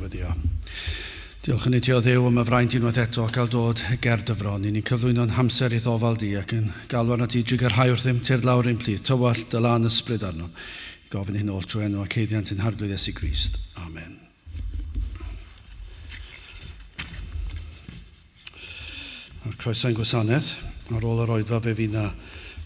Gweddio. Diolch yn i ti o Dduw am y fraint unwaith eto cael dod ger dy fron. I ni'n cyflwyno'n hamser i'th ofal di ac yn galw arnat ti drugarhau wrthym, tyrd lawr ein plith, tywallt dy lân ysbryd arnom. Gofyn hyn oll trwy enw ac haeddiant ein Harglwydd Iesu Grist. Amen. A'r croeso i'n gwasanaeth. Ar ôl yr oedfa fe fydd 'na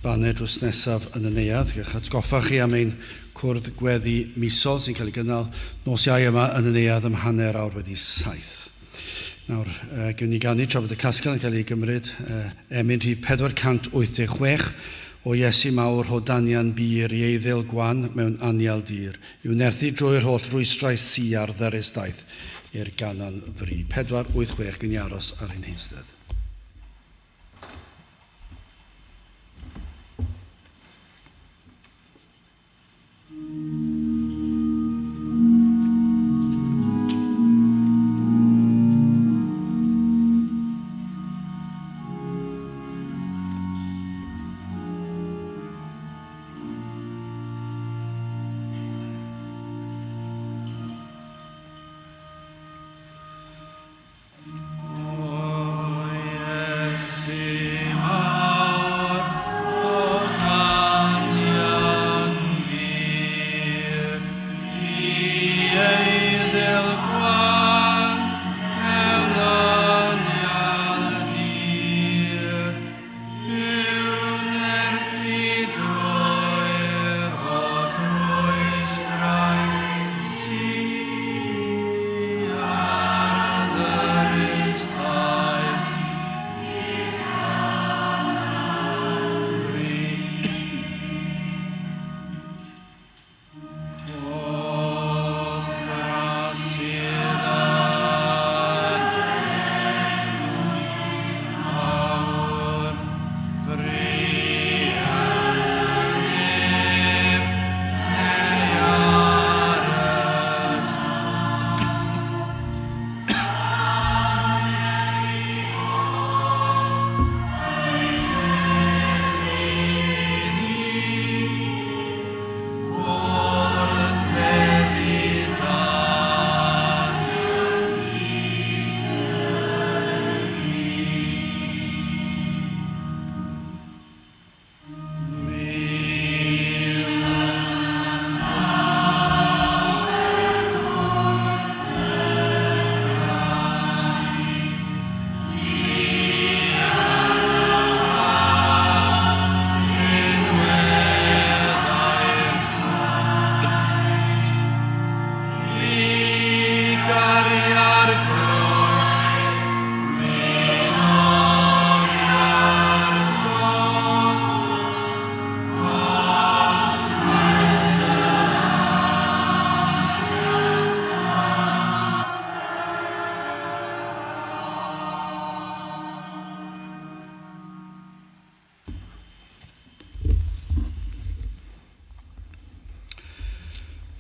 baned drws nesaf yn y neuadd. Gallwch atgoffa chi am ein cwrdd gweddi misol sy'n cael ei gynnal nos Iau yma yn y neuadd am 7:30. Nawr, uh, gewn ni ganu tra bod y casgl yn cael ei gymryd, uh, emyn rhif 486, O Iesu mawr, rho danian bur i eiddil gwan mewn anial dir, i'w nerthu drwy'r holl rwystrau sy ar ddyrys daith i'r ganan fri. 486, gewn ni aros ar ein heistedd.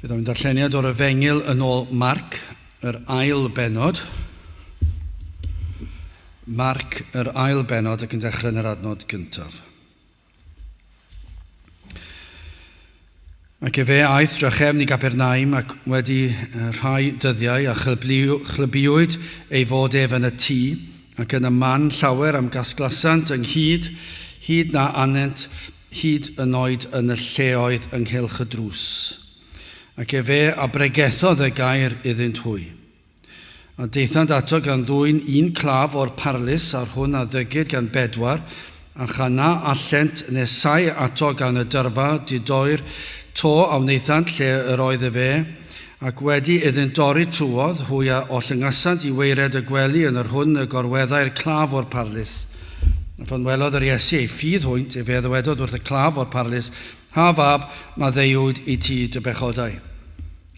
Fe ddaw'n darlleniad o'r Efengyl yn ôl Marc, yr ail bennod. Marc, yr ail bennod ac yn dechrau yn yr adnod gyntaf. Ac efe aeth drachefn i Gapernaum ac wedi rhai dyddiau a chlybiwyd ei fod ef yn y tŷ, ac yn y man llawer am gasglasant ynghyd, hyd na anent hyd yn oed yn y lleoedd ynghylch y drws. Ac efe a bregethodd y gair iddynt hwy. A daethant ato gan ddwyn un claf o'r parlys, a'r hwn a ddygid gan bedwar, a chan na allent nesau ato gan y dyrfa didoer to a wnaethant lle yr oedd efe, ac wedi iddynt dorri trwodd, hwy a ollyngasant i waered y gwely yn yr hwn y gorweddai'r claf o'r parlys. A phan welodd yr Iesu eu ffydd hwynt, efe a ddywedodd wrth y claf o'r parlys, Ha fab, maddeuwyd i ti dy bechodau.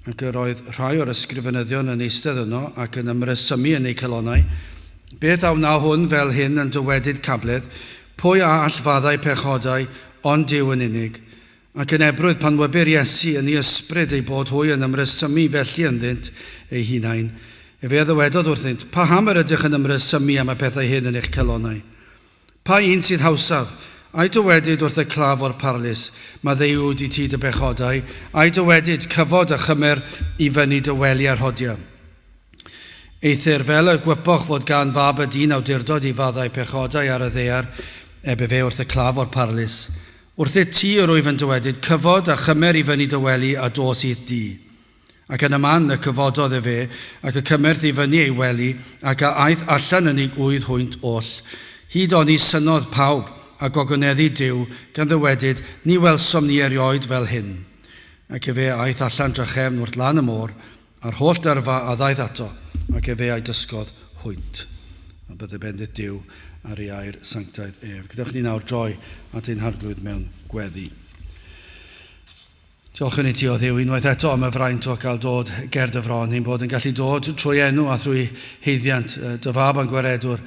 Ac yr oedd rhai o'r ysgrifenyddion yn eistedd yno ac yn ymresymu yn eu calonnau, Beth a wna hwn fel hyn yn dywedyd cabledd? Pwy a all faddau pechodau ond Duw yn unig? Ac yn ebrwydd pan wybu'r Iesu yn ei ysbryd eu bod hwy yn ymresymu felly ynddynt eu hunain, efe a ddywedodd wrthynt, Paham yr ydych yn ymresymu am y pethau hyn yn eich calonnau? Pa un sydd hawsaf, ai dywedyd wrth y claf o'r parlys, Maddeuwyd i ti dy bechodau, ai dywedyd, Cyfod a chymer i fyny dy wely a rhodia? Eithr fel y gwypoch fod gan fab y dyn awdurdod i faddau pechodau ar y ddaear, ebe fe wrth y claf o'r parlys, Wrthyt ti yr wyf yn dywedyd, cyfod a chymer i fyny dy wely a dos i'th dŷ. Ac yn y man y cyfododd efe, ac y cymerth i fyny ei wely, ac a aeth allan yn eu gŵydd hwynt oll, hyd oni synnodd pawb, a gogoneddu Duw, gan ddywedyd, Ni welsom ni erioed fel hyn. Ac efe a aeth allan drachefn wrth lan y môr, A'r holl dyrfa a ddaeth ato, ac efe a'i dysgodd hwynt. A bydde bendith Duw ar ei air sanctaidd ef. Gadewch ni nawr droi at ein Harglwydd mewn gweddi. Diolchwn i ti, o Dduw, unwaith eto am y fraint o gael dod ger dy fron, ein bod yn gallu dod trwy enw a thrwy haeddiant dy fab a'n gwaredwr,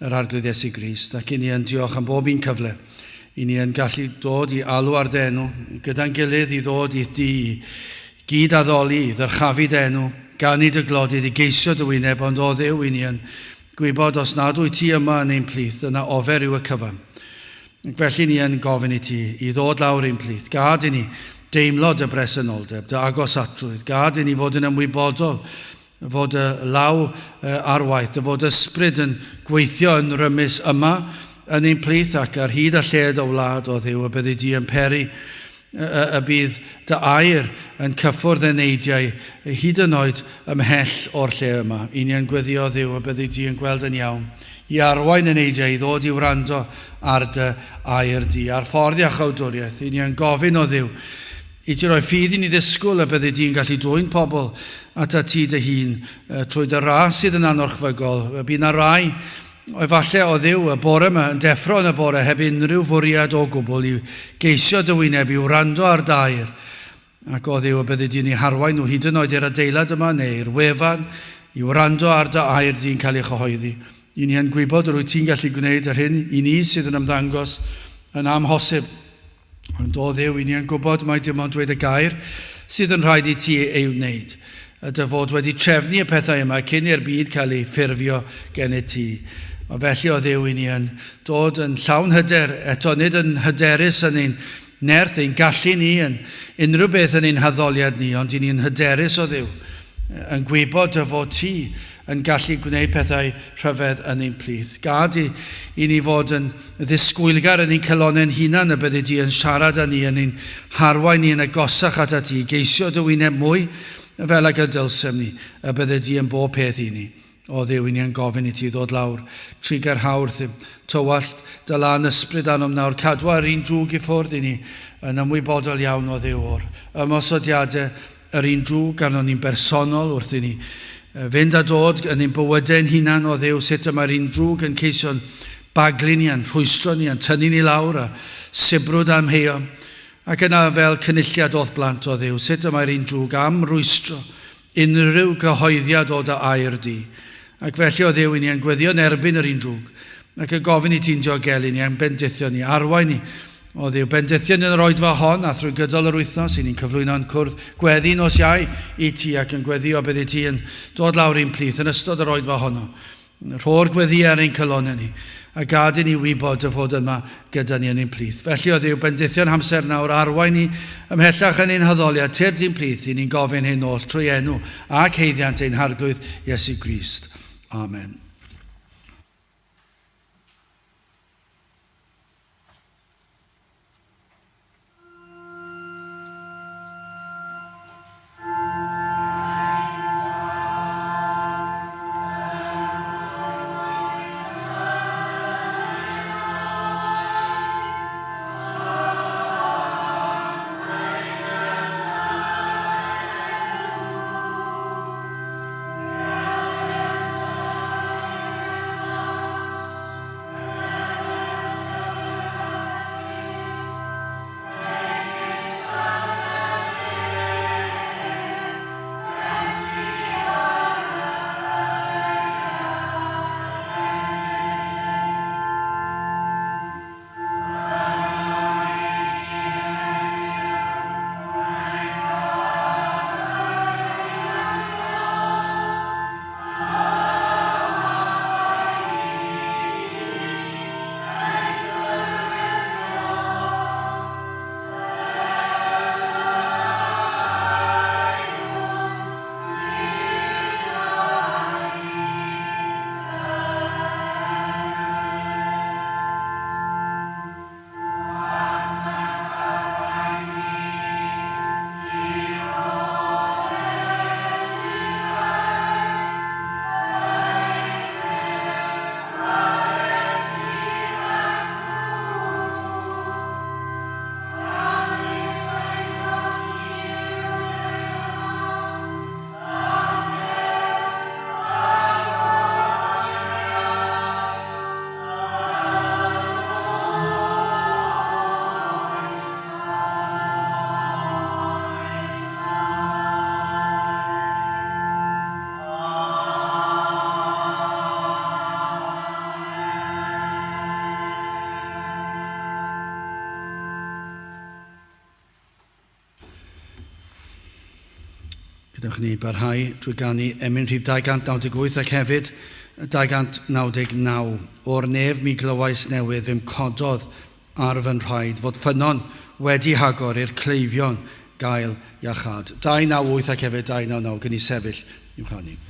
yr Arglwydd Iesu Grist, ac i ni yn diolch am bob un cyfle i ni yn gallu dod i alw ar dy enw, gyda'n gilydd i ddod i'th dŷ i Gyd addoli, i ddyrchafu dy enw, ganu dy glodydd, i geisio dy wyneb, ond o Dduw, i ni yn gwybod os nad wyt ti yma yn ein plith, yna ofer yw y cyfan. Ac felly ni yn gofyn i ti i ddod lawr ein plith. Gad i ni deimlo dy bresenoldeb, dy agosatrwydd. Gad i ni fod yn ymwybodol fod y law ar waith, dy fod ysbryd yn gweithio yn rymus yma yn ein plith ac ar hyd a lled o wlad, o Dduw, y byddi di yn peri y bydd dy air yn cyffwrdd eneidiau hyd yn oed ymhell o'r lle yma. I ni yn gweddio, Dduw, y byddi di yn gweld yn iawn i arwain eneidiau i ddod i wrando ar dy air di, ar ffordd iachawdwriaeth. I ni yn gofyn, o Dduw, i ti roi ffydd i ni ddisgwyl y byddi di'n gallu dwyn pobl atat ti dy hun trwy dy ras sydd yn anorchfygol. Bydd 'na rai, efallai, o Dduw, y bore yma, yn deffro yn y bore heb unrhyw fwriad o gwbl i geisio dy wyneb, i wrando ar dy air. Ac o Dduw, y byddi di'n eu harwain nhw hyd yn oed i'r adeilad yma neu i'r wefan i wrando ar dy air di'n cael ei chyhoeddi. I ni yn gwybod yr wyt ti'n gallu gwneud yr hyn i ni sydd yn ymddangos yn amhosib. Ond o Dduw, i ni yn gwybod mai dim ond dweud y gair sydd yn rhaid i ti ei wneud. Y dy fod wedi trefnu y pethau yma cyn i'r byd cael ei ffurfio gennyt ti. A felly, o Dduw, i ni yn dod yn llawn hyder, eto nid yn hyderus yn ein nerth, ein gallu ni, yn unrhyw beth yn ein haddoliad ni, ond i ni yn hyderus, o Dduw, yn gwybod dy fod ti yn gallu gwneud pethau rhyfedd yn ein plith. Gad i, i ni fod yn ddisgwylgar yn ein calonnau'n hunan y byddi di yn siarad â ni, yn ein harwain ni yn agosach atat ti, i geisio dy wyneb mwy fel ag y dylsem ni, y byddi di yn bob peth i ni. O Dduw, i ni yn gofyn i ti ddod lawr, trugarhau wrthym, tywallt dy lân ysbryd arnom nawr, cadw ar un drwg i ffwrdd i ni, yn ymwybodol iawn o Dduw o'r ymosodiadau yr un drwg arnon ni'n bersonol wrth i ni fynd a dod yn ein bywydau'n hunan o Dduw, sut y mae'r un drwg yn ceisio'n baglu ni a'n rhwystro ni a'n tynnu ni lawr a sibrwd amheuon. Ac yna fel cynulliad o'th blant o Dduw, sut y mae'r un drwg am rwystro unrhyw gyhoeddiad o dy air di. Ac felly o Dduw, i ni yn gweddio yn erbyn yr un drwg, ac yn gofyn i ti'n diogelu ni, a'n bendithio ni, arwain ni, O Dduw, bendithion yn yr oedfa hon a thrwy gydol yr wythnos, i ni'n cyflwyno'n cwrdd gweddi nos Iau i ti ac yn gweddio byddi ti yn dod lawr i'n plith yn ystod yr oedfa honno. Rho'r gweddiau ar ein calonnau ni, a gad i ni wybod dy fod yma gyda ni yn ein plith. Felly, o Dduw, bendithion hamser nawr, arwain ni ymhellach yn ein haddoliad, tyrd i'n plith, i ni'n gofyn hyn oll trwy enw ac haeddiant ein Harglwydd Iesu Grist. Amen. Gadewch ni barhau drwy ganu emyn rhif 298 ac hefyd 299. O'r nef mi glywais newydd fe'm cododd ar fy nhraed fod ffynnon wedi hagor i'r cleifion gael iachâd. 298 ac hefyd 299 gyn i sefyll i'w chanu.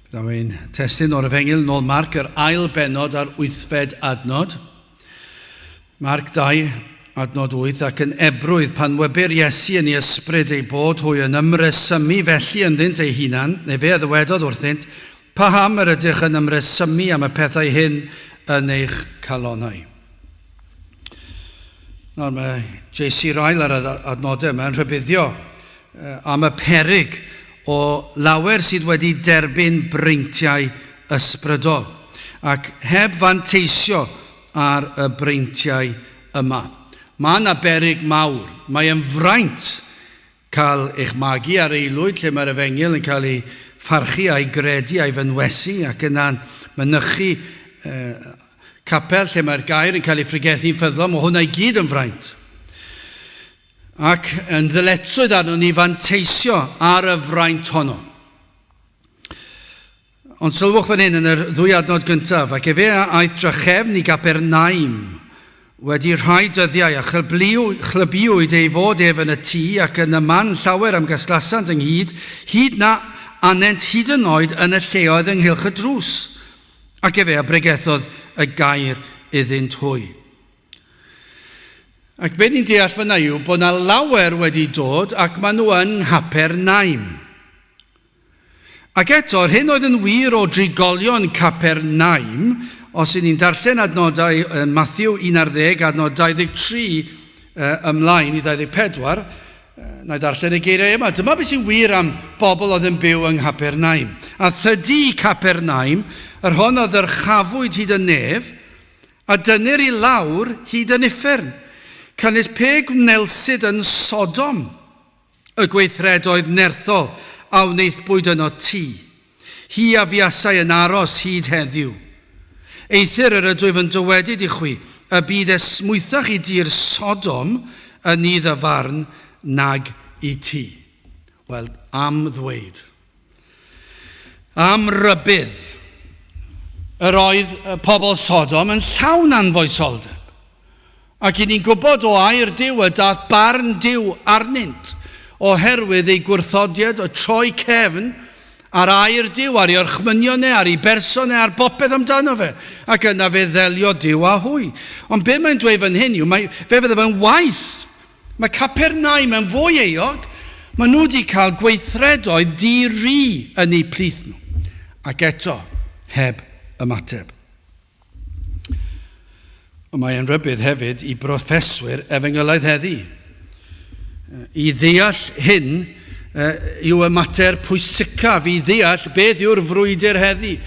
Daw ein testun o'r Efengyl nôl Marc, yr ail bennod a'r wythfed adnod. Marc 2, adnod 8, ac yn ebrwydd pan wybir Iesu yn ei ysbryd ei bod hwy yn ymresymu felly ynddynt ei hunan, efe a ddywedodd wrthynt, Paham yr ydych yn ymresymu am y pethau hyn yn eich calonnau? Nawr mae J.C. Ryle ar yr adnodau yma yn rhybuddio am y peryg o lawer sydd wedi derbyn breintiau ysbrydol ac heb fanteisio ar y breintiau yma. Mae yna beryg mawr. Mae yn fraint cael eich magu ar aelwyd lle mae'r efengyl yn cael ei pharchu a'i gredu a'i fynwesu ac yna'n mynychu eh, capel lle mae'r gair yn cael ei phregethu'n ffyddlon, mae hwnna i gyd yn fraint. Ac yn ddyletswydd arnon ni fanteisio ar y fraint honno. Ond sylwch fan hyn yn yr ddwy adnod gyntaf, ac efe a aeth drachefn i Gapernaum wedi rhai dyddiau, a chlybiwyd ei fod ef yn y tŷ ac yn y man llawer am gasglasant ynghyd, hyd na anent hyd yn oed yn y lleoedd ynghylch y drws. Ac efe a bregethodd y gair iddynt hwy. Ac be ni'n deall fyna yw bod na lawer wedi dod ac maen nhw yng Nghapernaum. Ac eto, yr hyn oedd yn wir o drigolion Capernaum, os y'n ni'n darllen adnodau yn Matthew 11, adnod 23 ymlaen i 24, na i ddarllen y geiriau yma. Dyma beth sy'n wir am bobl oedd yn byw yng Nghapernaum. A thydi Capernaum, yr hon a ddyrchafwyd hyd y nef, a dynnir i lawr hyd yn uffern, canys pe gwnelsid yn Sodom, y gweithredoedd nerthol a wnaethpwyd yno ti. Hi a fuasai yn aros hyd heddiw. Eithr yr ydwyf yn dywedyd i chwi, y bydd esmwythach i dir Sodom yn nydd y farn nag i ti. Wel, am ddweud. Am rybudd, yr oedd pobl Sodom yn llawn anfoesoldeb. Ac i ni'n gwybod o air Duw y daeth barn Duw arnynt oherwydd eu gwrthodiad o troi cefn ar air Duw, ar ei orchmynion e, ar ei berson e, ar bopeth amdano fe. Ac yna fe ddelio Duw â hwy. Ond be mae'n dweud fan hyn yw, mae, fe fydde fe'n waith. Mae Capernaum yn fwy euog. Maen nhw wedi cael gweithredoedd di-ri yn eu plith nhw. Ac eto, heb ymateb. Ond mae e'n rhybudd hefyd i broffeswyr efengylaidd heddi. I ddeall hyn yw y mater pwysicaf, i ddeall beth yw'r frwydr heddi.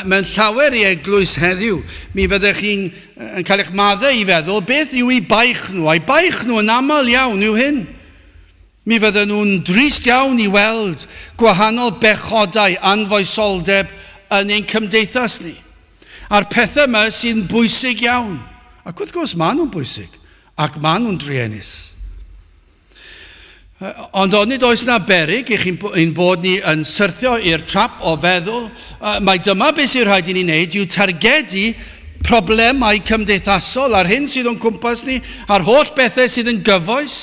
Mewn llawer i eglwys heddiw, mi fyddech chi'n cael eich maddau i feddwl beth yw eu baich nhw, a'i baich nhw yn aml iawn yw hyn. Mi fydden nhw'n drist iawn i weld gwahanol bechodau anfoesoldeb yn ein cymdeithas ni. A'r pethau yma sy'n bwysig iawn. Ac wrth gwrs, maen nhw'n bwysig, ac maen nhw'n druenus. Ond onid oes na berig i chi'n ein bod ni yn syrthio i'r trap o feddwl mai dyma beth sy'n rhaid i ni wneud yw targedu problemau cymdeithasol a'r hyn sydd o'n cwmpas ni a'r holl bethau sydd yn gyfoes,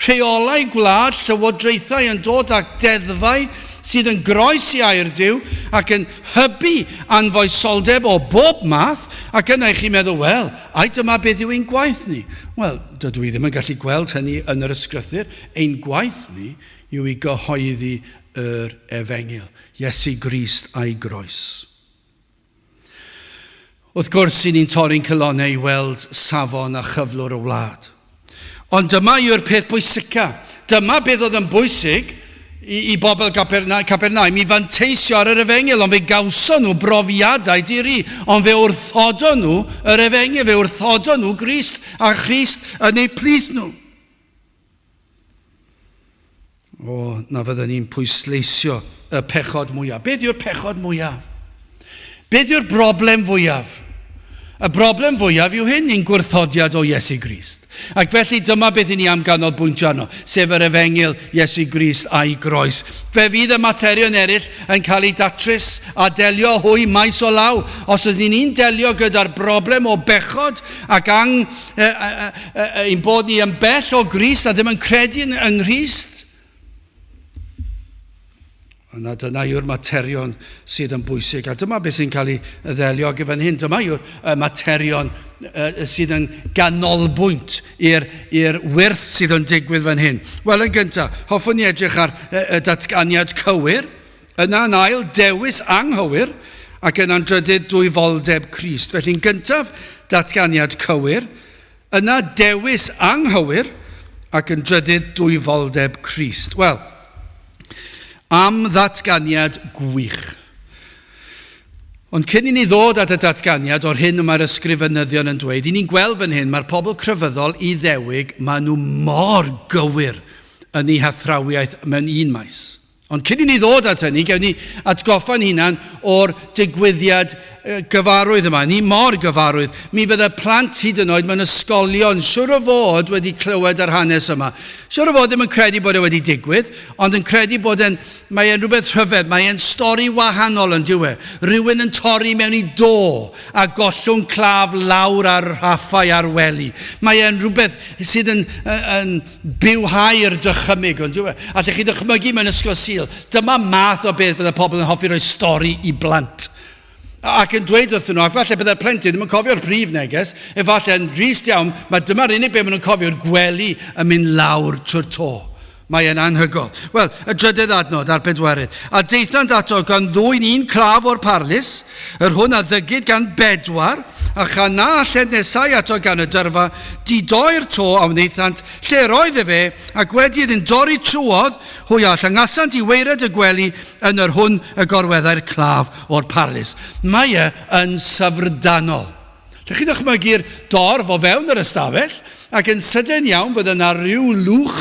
Rheolau gwlad, llywodraethau yn dod â deddfau sydd yn groes i air Duw ac yn hybu anfoesoldeb o bob math, ac yna i chi'n meddwl, wel, ai dyma beth yw ein gwaith ni? Wel, dydw i ddim yn gallu gweld hynny yn yr Ysgrythur. Ein gwaith ni yw i gyhoeddi yr Efengyl, Iesu Grist a'i groes. Wrth gwrs, i ni'n torri'n calonnau i weld safon a chyflwr y wlad. Ond dyma yw'r peth pwysica. Dyma beth oedd yn bwysig i, i bobl Caperna, Capernaum i fanteisio ar yr efengyl, ond fe gawson nhw brofiadau diri, ond fe wrthodon nhw yr efengyl, fe wrthodon nhw Grist a Christ yn eu plith nhw. O, na fydden ni'n pwysleisio y pechod mwyaf. Beth yw'r pechod mwyaf? Beth yw'r broblem fwyaf? Y broblem fwyaf yw hyn, ein gwrthodiad o Iesu Grist. Ac felly dyma beth i ni am ganolbwyntio arno, sef yr efengyl Iesu Grist a'i groes. Fe fydd y materion eraill yn cael eu datrys a delio hwy maes o law. Os ydyn ni'n delio gyda'r broblem o bechod ac ang, e, e, ein bod ni yn bell o Grist a ddim yn credu yng Nghrist. Yna dyna yw'r materion sydd yn bwysig. A dyma beth sy'n cael ei ddelio ag fan hyn. Dyma yw'r materion sydd yn ganolbwynt i'r wyrth sydd yn digwydd fan hyn. Wel, yn gyntaf, hoffwn ni edrych ar y datganiad cywir, yna yn ail, dewis anghywir, ac yna'n drydydd, dwyfoldeb Crist. Felly'n gyntaf, datganiad cywir, Yna dewis anghywir ac yn drydydd dwyfoldeb Crist. Wel, am ddatganiad gwych. Ond cyn i ni ddod at y datganiad o'r hyn y mae'r ysgrifenyddion yn dweud, i ni'n gweld fan hyn, mae'r pobl crefyddol Iddewig, maen nhw mor gywir yn eu hathrawiaeth mewn un maes. Ond cyn i ni ddod at hynny, gewn ni atgoffa'n hunan o'r digwyddiad gyfarwydd yma. Ni mor gyfarwydd. Mi fydde plant hyd yn oed mewn ysgolion siwr o fod wedi clywed yr hanes yma. Siwr o fod ddim yn credu bod e wedi digwydd, ond yn credu bod e'n, mae e'n rhywbeth rhyfedd, mae e'n stori wahanol yn dyw e. Rhywun yn torri mewn i do a gollwng claf lawr ar rhaffau ar wely. Mae e'n rhywbeth sydd yn, yn, bywhau'r dychymyg, ond yw e? Allech chi ddychmygu mewn ysgol Sul, dyma math o beth bydde pobl yn hoffi rhoi stori i blant. Ac yn dweud wrthyn nhw, ac falle bydde'r plentyn ddim yn cofio'r prif neges, efallai yn drist iawn, mae dyma'r unig beth maen nhw'n cofio'r gwely yn mynd lawr trwy'r to. Mae e'n anhygoel. Wel, y drydydd adnod a'r bedwerydd. A daethant ato gan ddwyn un claf o'r parlys, yr hwn a ddygid gan bedwar, A chan na allent nesau ato gan y dyrfa, didoi'r to a wnaethant, lle yr oedd efe, ac wedi iddynt dorri trwodd, hwy a llyngasant i waered y gwely yn yr hwn y gorweddai'r claf o'r parlys. Mae e yn syfrdanol. Lle chi ddychmygu'r dorf o fewn yr ystafell, ac yn sydyn iawn bydde yna ryw lwch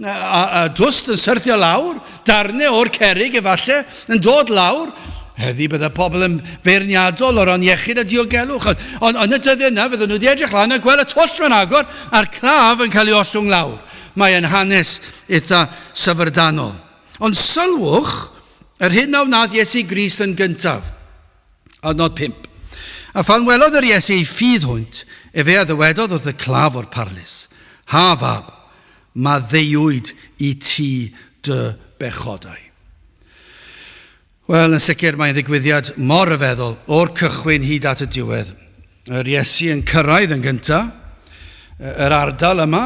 a, a, a dwst yn syrthio lawr, darnau o'r cerrig efallai yn dod lawr. Heddi bydde pobl yn feirniadol o ran iechyd a diogelwch, ond on, on y dyddiau yna fydden nhw wedi edrych lan a gweld y twll mae'n agor a'r claf yn cael ei ollwng lawr. Mae e'n hanes eitha syfrdanol. Ond sylwch Yr hyn a wnaeth Iesu Grist yn gyntaf. Adnod 5. A phan welodd yr Iesu ei ffydd hwynt, efe a ddywedodd wrth y claf o'r parlys, Ha, fab, maddeuwyd i ti dy bechodau. Wel, yn sicr mae'n ddigwyddiad mor ryfeddol o'r cychwyn hyd at y diwedd. Yr Iesu yn cyrraedd yn gyntaf, yr ardal yma,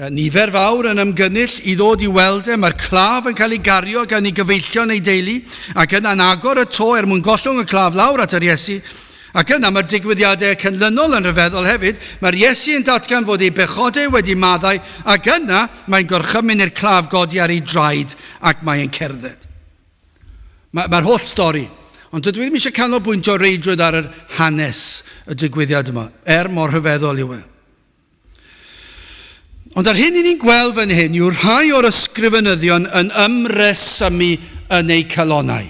nifer fawr yn ymgynnull i ddod i weld e, mae'r claf yn cael ei gario gan ei gyfeillion ei deulu, ac yna'n agor y to er mwyn gollwng y claf lawr at yr Iesu, ac yna mae'r digwyddiadau canlynol yn rhyfeddol hefyd, mae'r Iesu yn datgan fod ei bechodau wedi maddau, ac yna mae'n gorchymyn i'r claf godi ar ei draed ac mae'n cerdded. Mae'r mae holl stori. Ond dydw i ddim eisiau canolbwyntio reidrwydd ar yr hanes y digwyddiad yma, er mor rhyfeddol yw e. Ond yr hyn i ni'n gweld fan hyn yw rhai o'r ysgrifenyddion yn ymresymu yn eu calonnau.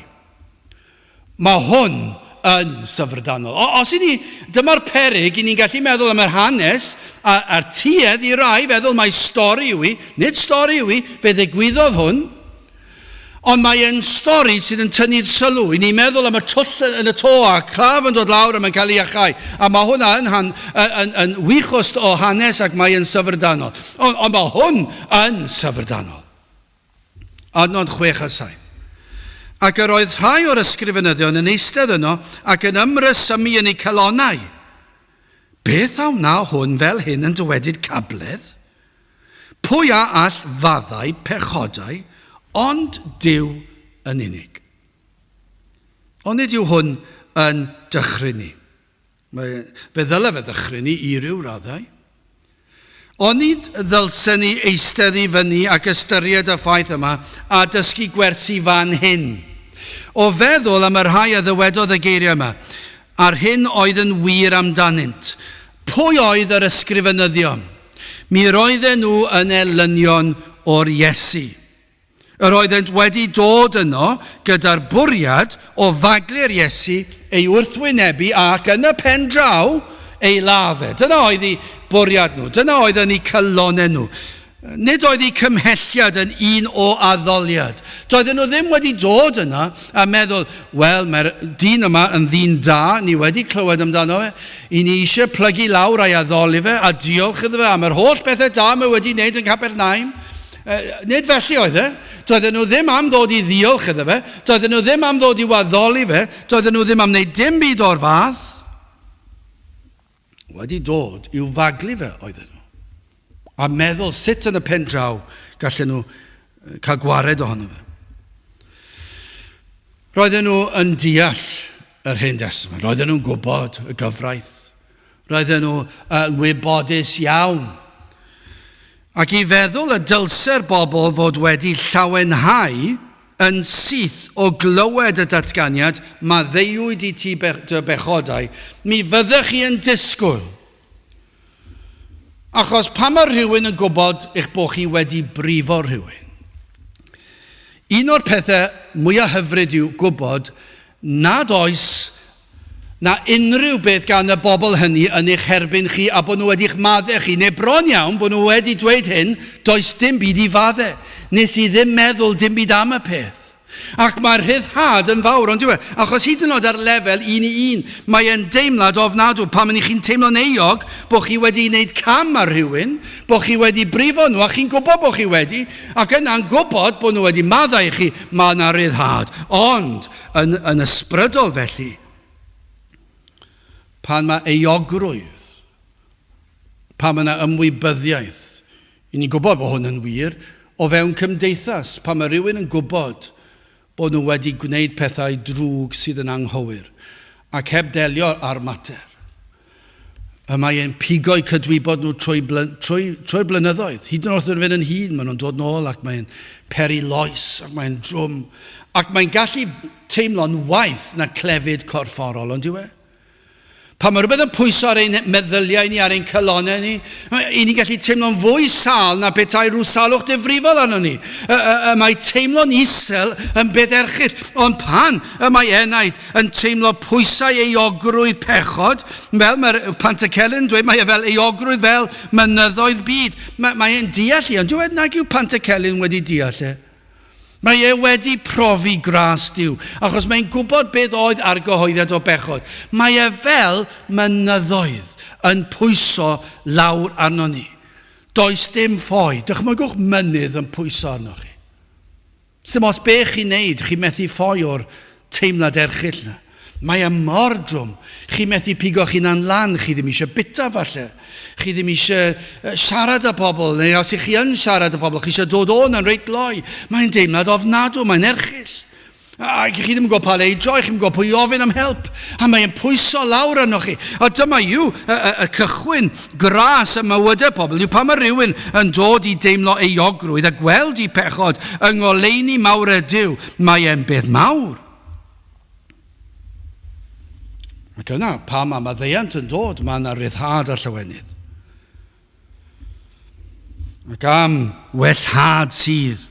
Mae hwn yn syfrdanol. O, os i ni, dyma'r peryg, i ni'n gallu meddwl am yr hanes a'r tuedd i rai feddwl mai stori yw i, nid stori yw i, fe ddigwyddodd hwn. Ond mae e'n stori sydd yn tynnu'r sylw. I ni'n meddwl am y twll yn y to a claf yn dod lawr a mae'n cael ei iachau. A mae hwnna yn, han, yn, yn, yn wych o, o hanes ac mae e'n syfrdanol. Ond, ond mae hwn yn syfrdanol. Adnod 6 a 7. Ac yr oedd rhai o'r ysgrifenyddion yn eistedd yno ac yn ymresymu yn eu calonnau. Beth a wna hwn fel hyn yn dywedyd cabledd? Pwy a all faddau pechodau ond Duw yn unig? Ond nid yw hwn yn dychryn ni. Mae, fe ddyle fe ddychryn ni i ryw raddau. Onid ddylsen ni eistedd i fyny ac ystyried y ffaith yma a dysgu gwersi fan hyn? O feddwl am y rhai a ddywedodd y geiriau yma, a'r hyn oedd yn wir amdanynt, pwy oedd yr ysgrifenyddion? Mi roedden nhw yn elynion o'r Iesu. Yr oeddent wedi dod yno gyda'r bwriad o faglu'r Iesu, ei wrthwynebu ac yn y pen draw ei ladd e. Dyna oedd eu bwriad nhw, dyna oedd yn eu calonnau nhw. Nid oedd eu cymhelliad yn un o addoliad. Doedden nhw ddim wedi dod yna a meddwl, wel, mae'r dyn yma yn ddyn da, ni wedi clywed amdano fe, i ni eisiau plygu lawr a'i addoli fe a diolch iddo fe am yr holl bethau da mae wedi wneud yn Capernaum. Nid felly oedd e. Doedden nhw ddim am ddod i ddiolch iddo fe, doedden nhw ddim am ddod i'w addoli fe, doedden nhw ddim am wneud dim byd o'r fath. Wedi dod i'w faglu fe oedden nhw. A meddwl sut yn y pen draw gallen nhw cael gwared ohono fe. Roedden nhw yn deall yr Hen Destament. Roedden nhw'n gwybod y gyfraith. Roedden nhw yn wybodus iawn. Ac i feddwl y dylse'r bobl fod wedi llawenhau yn syth o glywed y datganiad, maddeuwyd i ti dy bechodau, mi fyddech chi yn disgwyl. Achos pan mae rhywun yn gwybod eich bod chi wedi brifo rhywun, un o'r pethau mwyaf hyfryd yw gwybod nad oes na unrhyw beth gan y bobl hynny yn eich herbyn chi a bod nhw wedi'ch maddau chi, neu bron iawn bod nhw wedi dweud hyn, does dim byd i faddau. Nes i ddim meddwl dim byd am y peth. Ac mae'r rhyddhad yn fawr, ond dyw e? Achos hyd yn oed ar lefel un i un, mae e'n deimlad ofnadw pan ych chi'n teimlo'n euog bod chi wedi gwneud cam ar rhywun, bod chi wedi brifo nhw, a chi'n gwybod bod chi wedi, ac yna'n gwybod bod nhw wedi maddau i chi, mae yna ryddhad. Ond, Yn, yn ysbrydol felly, pan mae euogrwydd, pan mae yna ymwybyddiaeth, i ni'n gwybod bod hwn yn wir, o fewn cymdeithas, pan mae rhywun yn gwybod bod nhw wedi gwneud pethau drwg sydd yn anghywir, ac heb delio â'r mater. Y mae e'n pigo'u cydwybod nhw trwy, trwy, trwy'r blynyddoedd. Hyd yn oed wrth fynd yn hŷn, maen nhw'n dod nôl ac mae'n peri loes ac mae'n drwm. Ac mae'n gallu teimlo'n waeth na clefyd corfforol, ond yw e? Pan mae rhywbeth yn pwyso ar ein meddyliau ni, ar ein calonnau ni, i ni'n gallu teimlo'n fwy sâl na petai rhyw salwch difrifol arno ni. Y, y, y, mae teimlo'n isel yn beth erchyll, ond pan y mae enaid yn teimlo pwysau euogrwydd pechod, fel mae'r Pantycelyn yn dweud, mae e fel euogrwydd fel mynyddoedd byd. Mae, mae e'n deall i, ond dywed nag yw Pantycelyn wedi deall e. Mae e wedi profi gras Duw, achos mae'n gwybod beth oedd argyhoeddiad o bechod. Mae e fel mynyddoedd yn pwyso lawr arno ni. Does dim ffoi. Dychmygwch mynydd yn pwyso arnoch chi. Sdim ots be chi'n neud, chi methu ffoi o'r teimlad erchyll 'na. Mae e mor drwm. Chi methu pigo'ch hunan lan, chi ddim eisiau bita falle. Chi ddim eisiau siarad â pobl, neu os ych chi yn siarad â pobl, chi eisiau dod o 'na'n reit gloi. Mae'n deimlad ofnadw, mae'n erchyll. A chi ddim yn gwybod pa le i droi, chi'n gwybod pwy i ofyn am help. A mae'n pwyso lawr arnoch chi. A dyma yw y, y, y cychwyn gras y mywydau pobl, yw pan mae rhywun yn dod i deimlo euogrwydd a gweld i pechod yng ngoleuni mawr y Duw, mae e'n beth mawr. Ac yna, pa mae maddeuant yn dod, mae yna ryddhad a llawenydd. Ac am wellhad sydd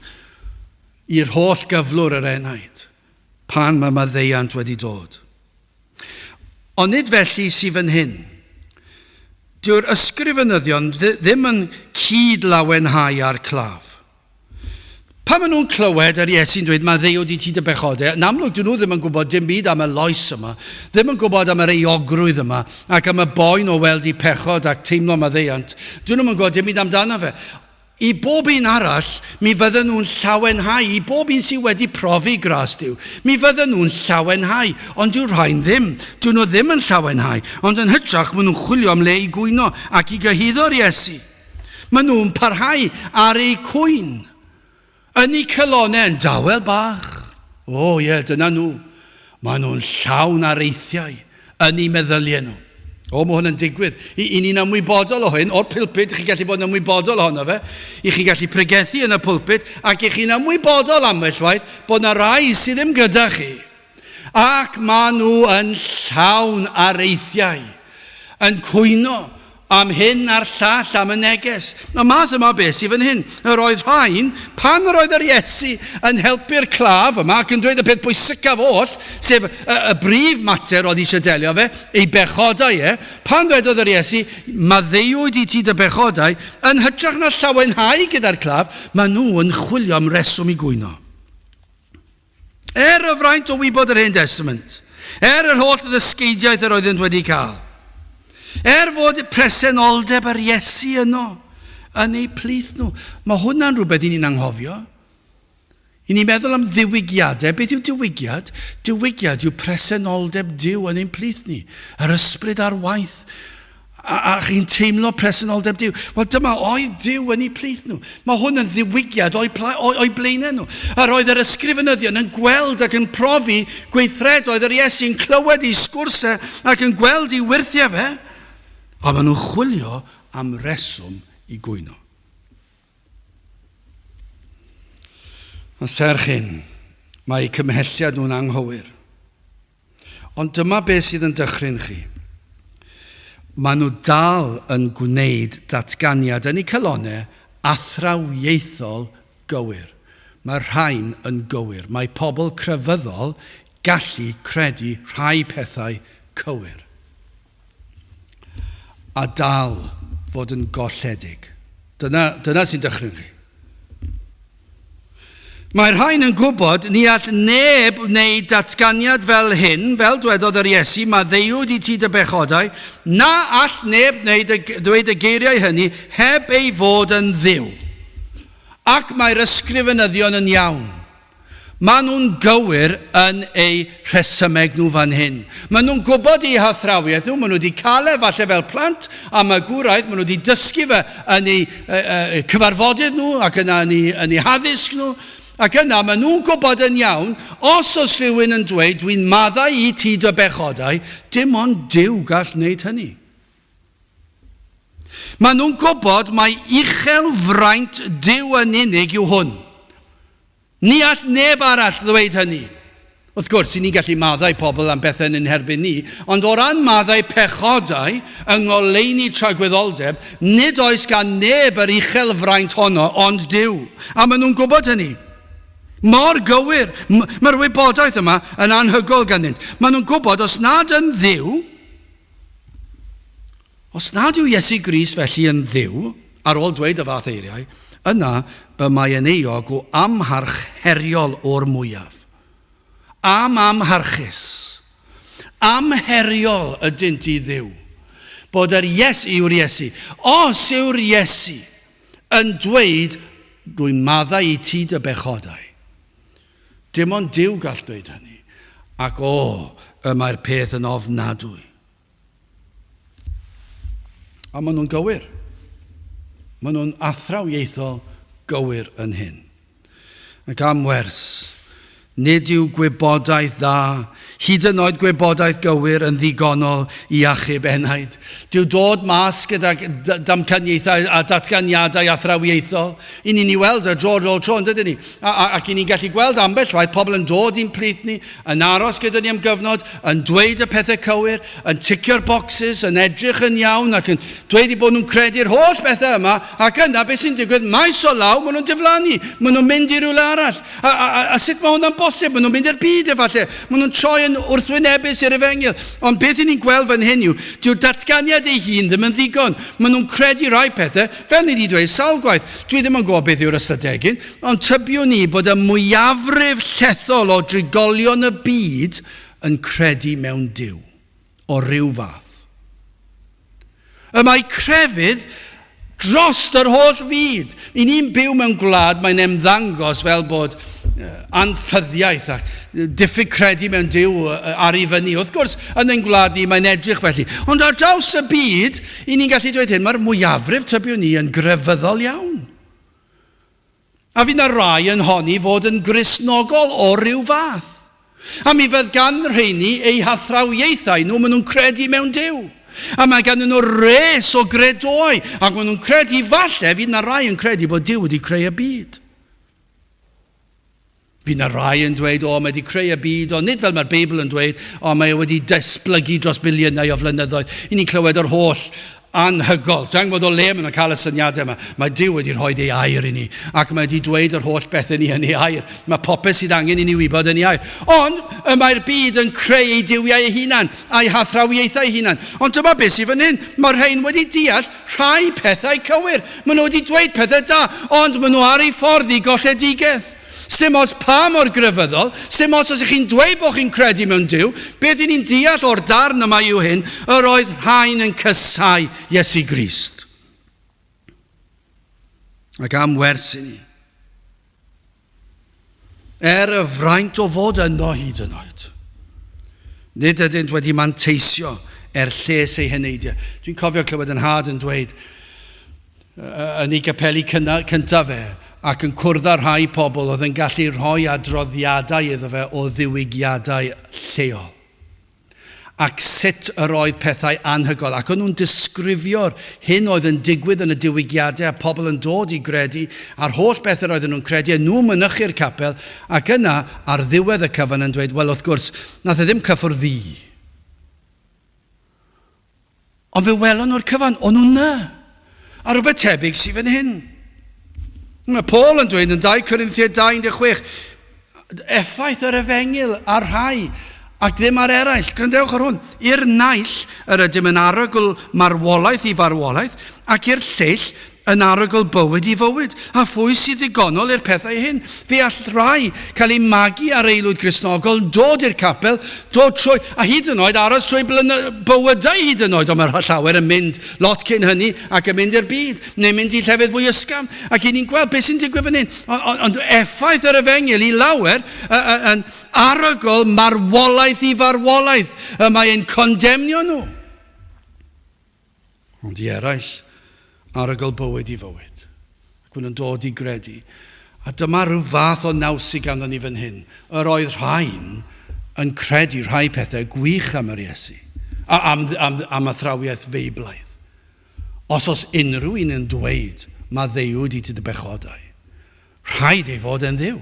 i'r holl gyflwr yr enaid, pan mae maddeuant wedi dod. Ond nid felly sy fan hyn. Dyw'r ysgrifenyddion ddim yn cyd-lawenhau â'r claf. Pan maen nhw'n clywed yr Iesu'n dweud, maddeuwyd i ti dy bechodau, yn amlwg dyn nhw ddim yn gwybod dim byd am y loes yma, ddim yn gwybod am yr euogrwydd yma, ac am y boen o weld eu pechod ac teimlo maddeuant. Dyn nhw'm yn gwybod dim byd amdano fe. I bob un arall, mi fydden nhw'n llawenhau. I bob un sydd wedi profi gras Duw, mi fydden nhw'n llawenhau. Ond dyw'r rhain ddim. Dyn nhw ddim yn llawenhau. Ond yn hytrach, maen nhw'n chwilio am le i gwyno ac i gyhuddo'r Iesu. Maen nhw'n parhau ar eu cwyn. Yn eu calonnau yn dawel bach. O ie, dyna nhw. Maen nhw'n llawn areithiau yn eu meddyliau nhw. O, mae hwn yn digwydd. I, i ni'n ymwybodol o hyn, o'r pulpit, chi'n gallu bod yn ymwybodol ohono fe. I chi'n gallu pregethu yn y pulpit, ac i chi'n ymwybodol ambell waith bod yna rai sydd ddim gyda chi. Ac maen nhw yn llawn areithiau, yn cwyno, am hyn a'r llall am y neges. Y math yma o beth sydd fan hyn. Yr oedd rhain, pan yr oedd yr Iesu yn helpu'r claf yma ac yn dweud y peth pwysicaf oll, sef y, y brif mater oedd eisiau delio fe, ei bechodau e, pan ddwedodd yr Iesu, maddeuwyd i ti dy bechodau, yn hytrach na llawenhau gyda'r claf, maen nhw yn chwilio am reswm i gwyno. Er y fraint o wybod yr Hen Destament, er yr holl ddysgeidiaeth yr oeddynt wedi cael, er fod presenoldeb yr Iesu yno, yn eu plith nhw. Mae hwnna'n rhywbeth i ni'n anghofio. I ni'n meddwl am ddiwygiadau. Beth yw diwygiad? Diwygiad yw presenoldeb Duw yn ein plith ni. Yr ysbryd ar waith. A, a chi'n teimlo presenoldeb Duw. Wel, dyma oedd Duw yn eu plith nhw. Mae hwn yn ddiwygiad o'i, o'i blaenau nhw. Yr oedd yr ysgrifenyddion yn gweld ac yn profi gweithredoedd yr Iesu'n clywed ei sgwrsau ac yn gweld ei wyrthiau fe. Ond maen nhw'n chwilio am reswm i gwyno. Ond serch hyn, mae eu cymhelliad nhw'n anghywir. Ond dyma beth sydd yn dychryn chi. Maen nhw dal yn gwneud datganiad yn eu calonnau athrawiaethol gywir. Mae'r rhain yn gywir. Mae pobl crefyddol gallu credu rhai pethau cywir. A dal fod yn golledig. Dyna, dyna sy'n dychryn chi. Mae'r rhain yn gwybod ni all neb wneud datganiad fel hyn, fel dwedodd yr Iesu, maddeuwyd i ti dy bechodau, na all neb wneud y, ddweud y geiriau hynny heb ei fod yn Dduw. Ac mae'r ysgrifenyddion yn iawn. Maen nhw'n gywir yn eu rhesymeg nhw fan hyn. Maen nhw'n gwybod eu hathrawiaeth nhw, maen nhw wedi cael e falle fel plant a magwraeth, maen nhw wedi dysgu fe yn eu uh, cyfarfodydd nhw ac yna yn eu, yn eu haddysg nhw. Ac yna maen nhw'n gwybod yn iawn, os oes rhywun yn dweud dwi'n maddau i ti dy bechodau, dim ond Duw gall wneud hynny. Maen nhw'n gwybod mai uchel fraint Duw yn unig yw hwn. Ni all neb arall ddweud hynny. Wrth gwrs, i ni'n gallu maddau pobl am bethau yn ein herbyn ni, ond o ran maddau pechodau yng ngoleuni tragwyddoldeb, nid oes gan neb yr uchelfraint honno ond Duw. A maen nhw'n gwybod hynny. Mor gywir. Mae'r wybodaeth yma yn anhygoel ganddynt. Maen nhw'n gwybod os nad yn Dduw, Os nad yw Iesu Grist felly yn Dduw, ar ôl dweud y fath eiriau, yna y mae yn euog o amharch amheriol o'r mwyaf. Am amharchus. Amheriol ydynt i Dduw. Bod yr Iesu yw'r Iesu. Os yw'r Iesu yn dweud, rwy'n maddau i ti dy bechodau. Dim ond Duw gall dweud hynny. Ac o, y mae'r peth yn ofnadwy. A maen nhw'n gywir. Maen nhw'n athrawiaethol gywir yn hyn. Ac am wers, nid yw gwybodaeth dda, hyd yn oed gwybodaeth gywir, yn ddigonol i achub enaid. Dyw dod mas gyda damcaniaethau a datganiadau athrawiaethol, i ni'n ei weld y dro ar ôl tro, yn dydyn ni? A, a, ac i ni'n gallu gweld ambell waith pobl yn dod i'n plith ni, yn aros gyda ni am gyfnod, yn dweud y pethau cywir, yn ticio'r bocsys, yn edrych yn iawn ac yn dweud eu bod nhw'n credu'r holl bethau yma, ac yna beth sy'n digwydd, maes o law, maen nhw'n diflannu, maen nhw'n mynd i rywle arall. A, a, a, a sut mae hwnna'n bosib? Maen nhw'n mynd i'r byd efallai, maen nhw'n troi yn wrthwynebus i'r efengyl. Ond beth i ni'n gweld fan hyn yw, dyw'r datganiad ei hun ddim yn ddigon. Maen nhw'n credu rhai pethau, fel ni wedi dweud sawl gwaith. Dwi ddim yn gwybod beth yw'r ystadegyn, ond tybiwn i bod y mwyafrif llethol o drigolion y byd yn credu mewn Duw, o ryw fath. Y mae crefydd drost yr holl fyd. I ni'n byw mewn gwlad mae'n ymddangos fel bod anffyddiaeth a diffyg credu mewn Duw ar ei fyny. Wrth gwrs, yn ein gwlad ni mae'n edrych felly. Ond ar draws y byd, i ni'n gallu dweud hyn, mae'r mwyafrif tybiwn ni yn grefyddol iawn. A fydd 'na rai yn honni fod yn Gristnogol o ryw fath. A mi fydd gan rheini eu hathrawiaethau nhw, maen nhw'n credu mewn Duw. A mae ganddyn nhw res o gredoau, ac maen nhw'n credu, falle, fydd 'na rai yn credu bod Duw wedi creu y byd. Fydd 'na rai yn dweud, o, mae wedi creu y byd, ond nid fel mae'r Beibl yn dweud, o, mae e wedi datblygu dros biliynau o flynyddoedd. I ni'n clywed yr holl anhygol. Sa'n gwybod o le maen nhw'n cael y syniadau yma. Mae Duw wedi rhoi ei air i ni, ac mae wedi dweud yr holl bethau ni yn ei air. Mae popeth sydd angen i ni wybod yn ei air. Ond y mae'r byd yn creu ei duwiau ei hunan, a'i hathrawiaethau ei hunan. Ond dyma beth sydd fan hyn. Mae'r rhain wedi deall rhai pethau cywir. Maen nhw wedi dweud pethau da, ond maen nhw ar eu ffordd i golledigaeth. Sdim ots pa mor grefyddol, sdim ots os ych chi'n dweud bod chi'n credu mewn Duw, beth i ni'n deall o'r darn yma yw hyn, yr oedd rhain yn cysau Iesu Grist. Ac am wers i ni. Er y fraint o fod yno hyd yn oed. Nid ydynt wedi manteisio er lles eu heneidiau. Dwi'n cofio clywed yn nhad yn dweud yn ei gapeli cyntaf fe ac yn cwrdd â rhai pobl oedd yn gallu rhoi adroddiadau iddo fe o ddiwygiadau lleol ac sut yr oedd pethau anhygoel, ac o'n nhw'n disgrifio'r hyn oedd yn digwydd yn y diwygiadau a pobl yn dod i gredu, a'r holl beth yr oedden nhw'n credu, a nhw'n mynychu'r capel, ac yna, ar ddiwedd y cyfan yn dweud, wel, wrth gwrs, nath e ddim cyffwrdd fi. Ond fe welon nhw'r cyfan, o'n nhw 'na. A rhywbeth tebyg sydd fan hyn. Mae Paul yn dweud yn 2 Corinthiaid 2:16, effaith yr efengyl ar rhai ac ddim ar eraill. Gwrandewch ar hwn. I'r naill yr ydym yn arogl marwolaeth i farwolaeth, ac i'r lleill yn arogl bywyd i fywyd. A phwy sydd ddigonol i'r pethau hyn? Fe all rai cael eu magu ar aelwyd Gristnogol, dod i'r capel, dod trwy, a hyd yn oed aros trwy bywydau hyd yn oed, ond mae llawer yn mynd lot cyn hynny ac yn mynd i'r byd, neu mynd i llefydd fwy ysgafn. Ac i ni'n gweld beth sy'n digwydd fan hyn. Ond, ond effaith yr efengyl i lawer yn arogl marwolaeth i farwolaeth. Y mae e'n condemnio nhw. Ond i eraill, arogl bywyd i fywyd. Ac maen nhw'n dod i gredu. A dyma rhyw fath o naws sydd ganddo ni fan hyn. Yr oedd rhain yn credu rhai pethau gwych am yr Iesu, a am, am, am athrawiaeth Feiblaidd. Os oes unrhyw un yn dweud, maddeuwyd i ti dy bechodau, Rhaid ei fod e'n Dduw.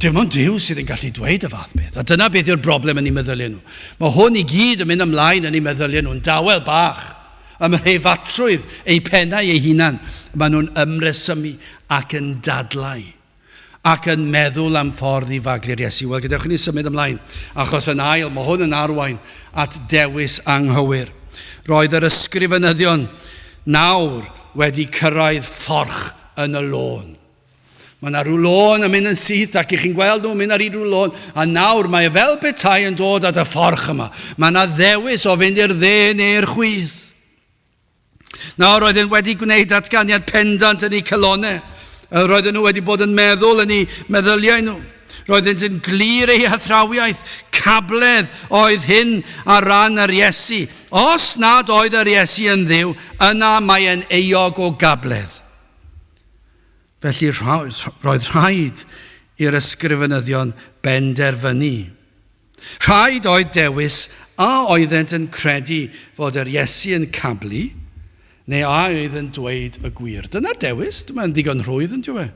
Dim ond Duw sydd yn gallu dweud y fath beth. A dyna beth yw'r broblem yn eu meddyliau nhw. Mae hwn i gyd yn mynd ymlaen yn eu meddyliau nhw'n dawel bach. Ym mhreifatrwydd eu pennau eu hunan, maen nhw'n ymresymu ac yn dadlau ac yn meddwl am ffordd i faglu'r Iesu. Wel, gadewch i ni symud ymlaen, achos yn ail, mae hwn yn arwain at dewis anghywir. Roedd yr ysgrifenyddion nawr wedi cyrraedd fforch yn y lôn. Mae yna rhyw lôn yn mynd yn syth ac i chi'n gweld nhw'n mynd ar hyd rhyw lôn a nawr mae e fel petai yn dod at y fforch yma. Mae yna ddewis o fynd i'r dde neu'r chwith. Nawr roedden wedi gwneud datganiad pendant yn eu calonau. Roedden nhw wedi bod yn meddwl yn eu meddyliau nhw. Roeddent yn glir eu hathrawiaeth, cabledd oedd hyn ar ran yr Iesu. Os nad oedd yr Iesu yn Dduw, yna mae e'n euog o gabledd. Felly roedd rhaid i'r ysgrifenyddion benderfynu. Rhaid oedd dewis a oeddent yn credu fod yr Iesu yn cablu, neu a oedd yn dweud y gwir. Dyna'r dewis, mae'n ddigon rhwydd yn dyw e.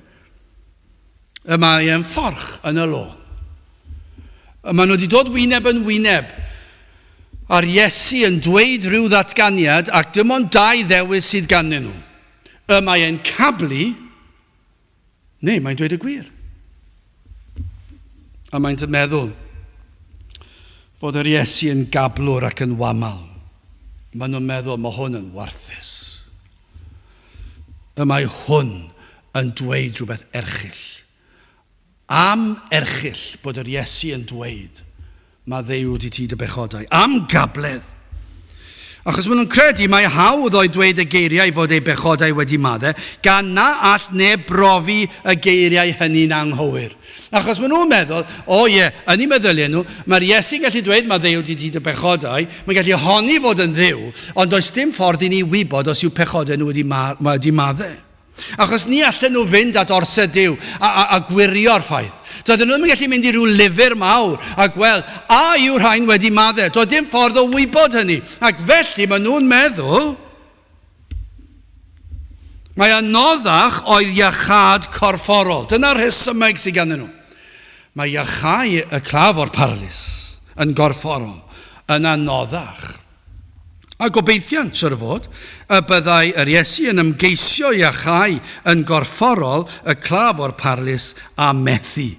Y mae e'n fforch yn y lôn. Y maen nhw wedi dod wyneb yn wyneb a'r Iesu yn dweud rhyw ddatganiad ac dim ond dau ddewis sydd ganddyn nhw. Y mae e'n cablu neu mae'n dweud y gwir. A maent yn meddwl fod yr Iesu yn gablwr ac yn wamal. Maen nhw'n meddwl mae hwn yn warthus. Y mae hwn yn dweud rhywbeth erchyll. Am erchyll bod yr Iesu yn dweud, maddeuwyd i ti dy bechodau. Am gabledd! Achos maen nhw'n credu mai hawdd oedd dweud y geiriau fod eu bechodau wedi maddau, gan na all neb brofi y geiriau hynny'n anghywir. Achos maen nhw'n meddwl, o ie, yn eu meddyliau nhw, mae'r Iesu'n gallu dweud maddeuwyd i ti dy bechodau, mae'n gallu honni fod yn Dduw, ond does dim ffordd i ni wybod os yw pechodau nhw wedi, ma wedi maddau. Achos ni allan nhw fynd at orsedd Duw a, a, a gwirio'r ffaith. Doedden nhw ddim yn gallu mynd i ryw lyfr mawr a gweld a yw rhain wedi maddau. Doedd dim ffordd o wybod hynny. Ac felly maen nhw'n meddwl mae anoddach oedd iachâd corfforol. Dyna'r rhesymeg sydd ganddyn nhw. Mae iachau y claf o'r paralys yn gorfforol yn anoddach. A gobeithiant, siwr o fod, y byddai yr Iesu yn ymgeisio iachau yn gorfforol y claf o'r parlys a methu.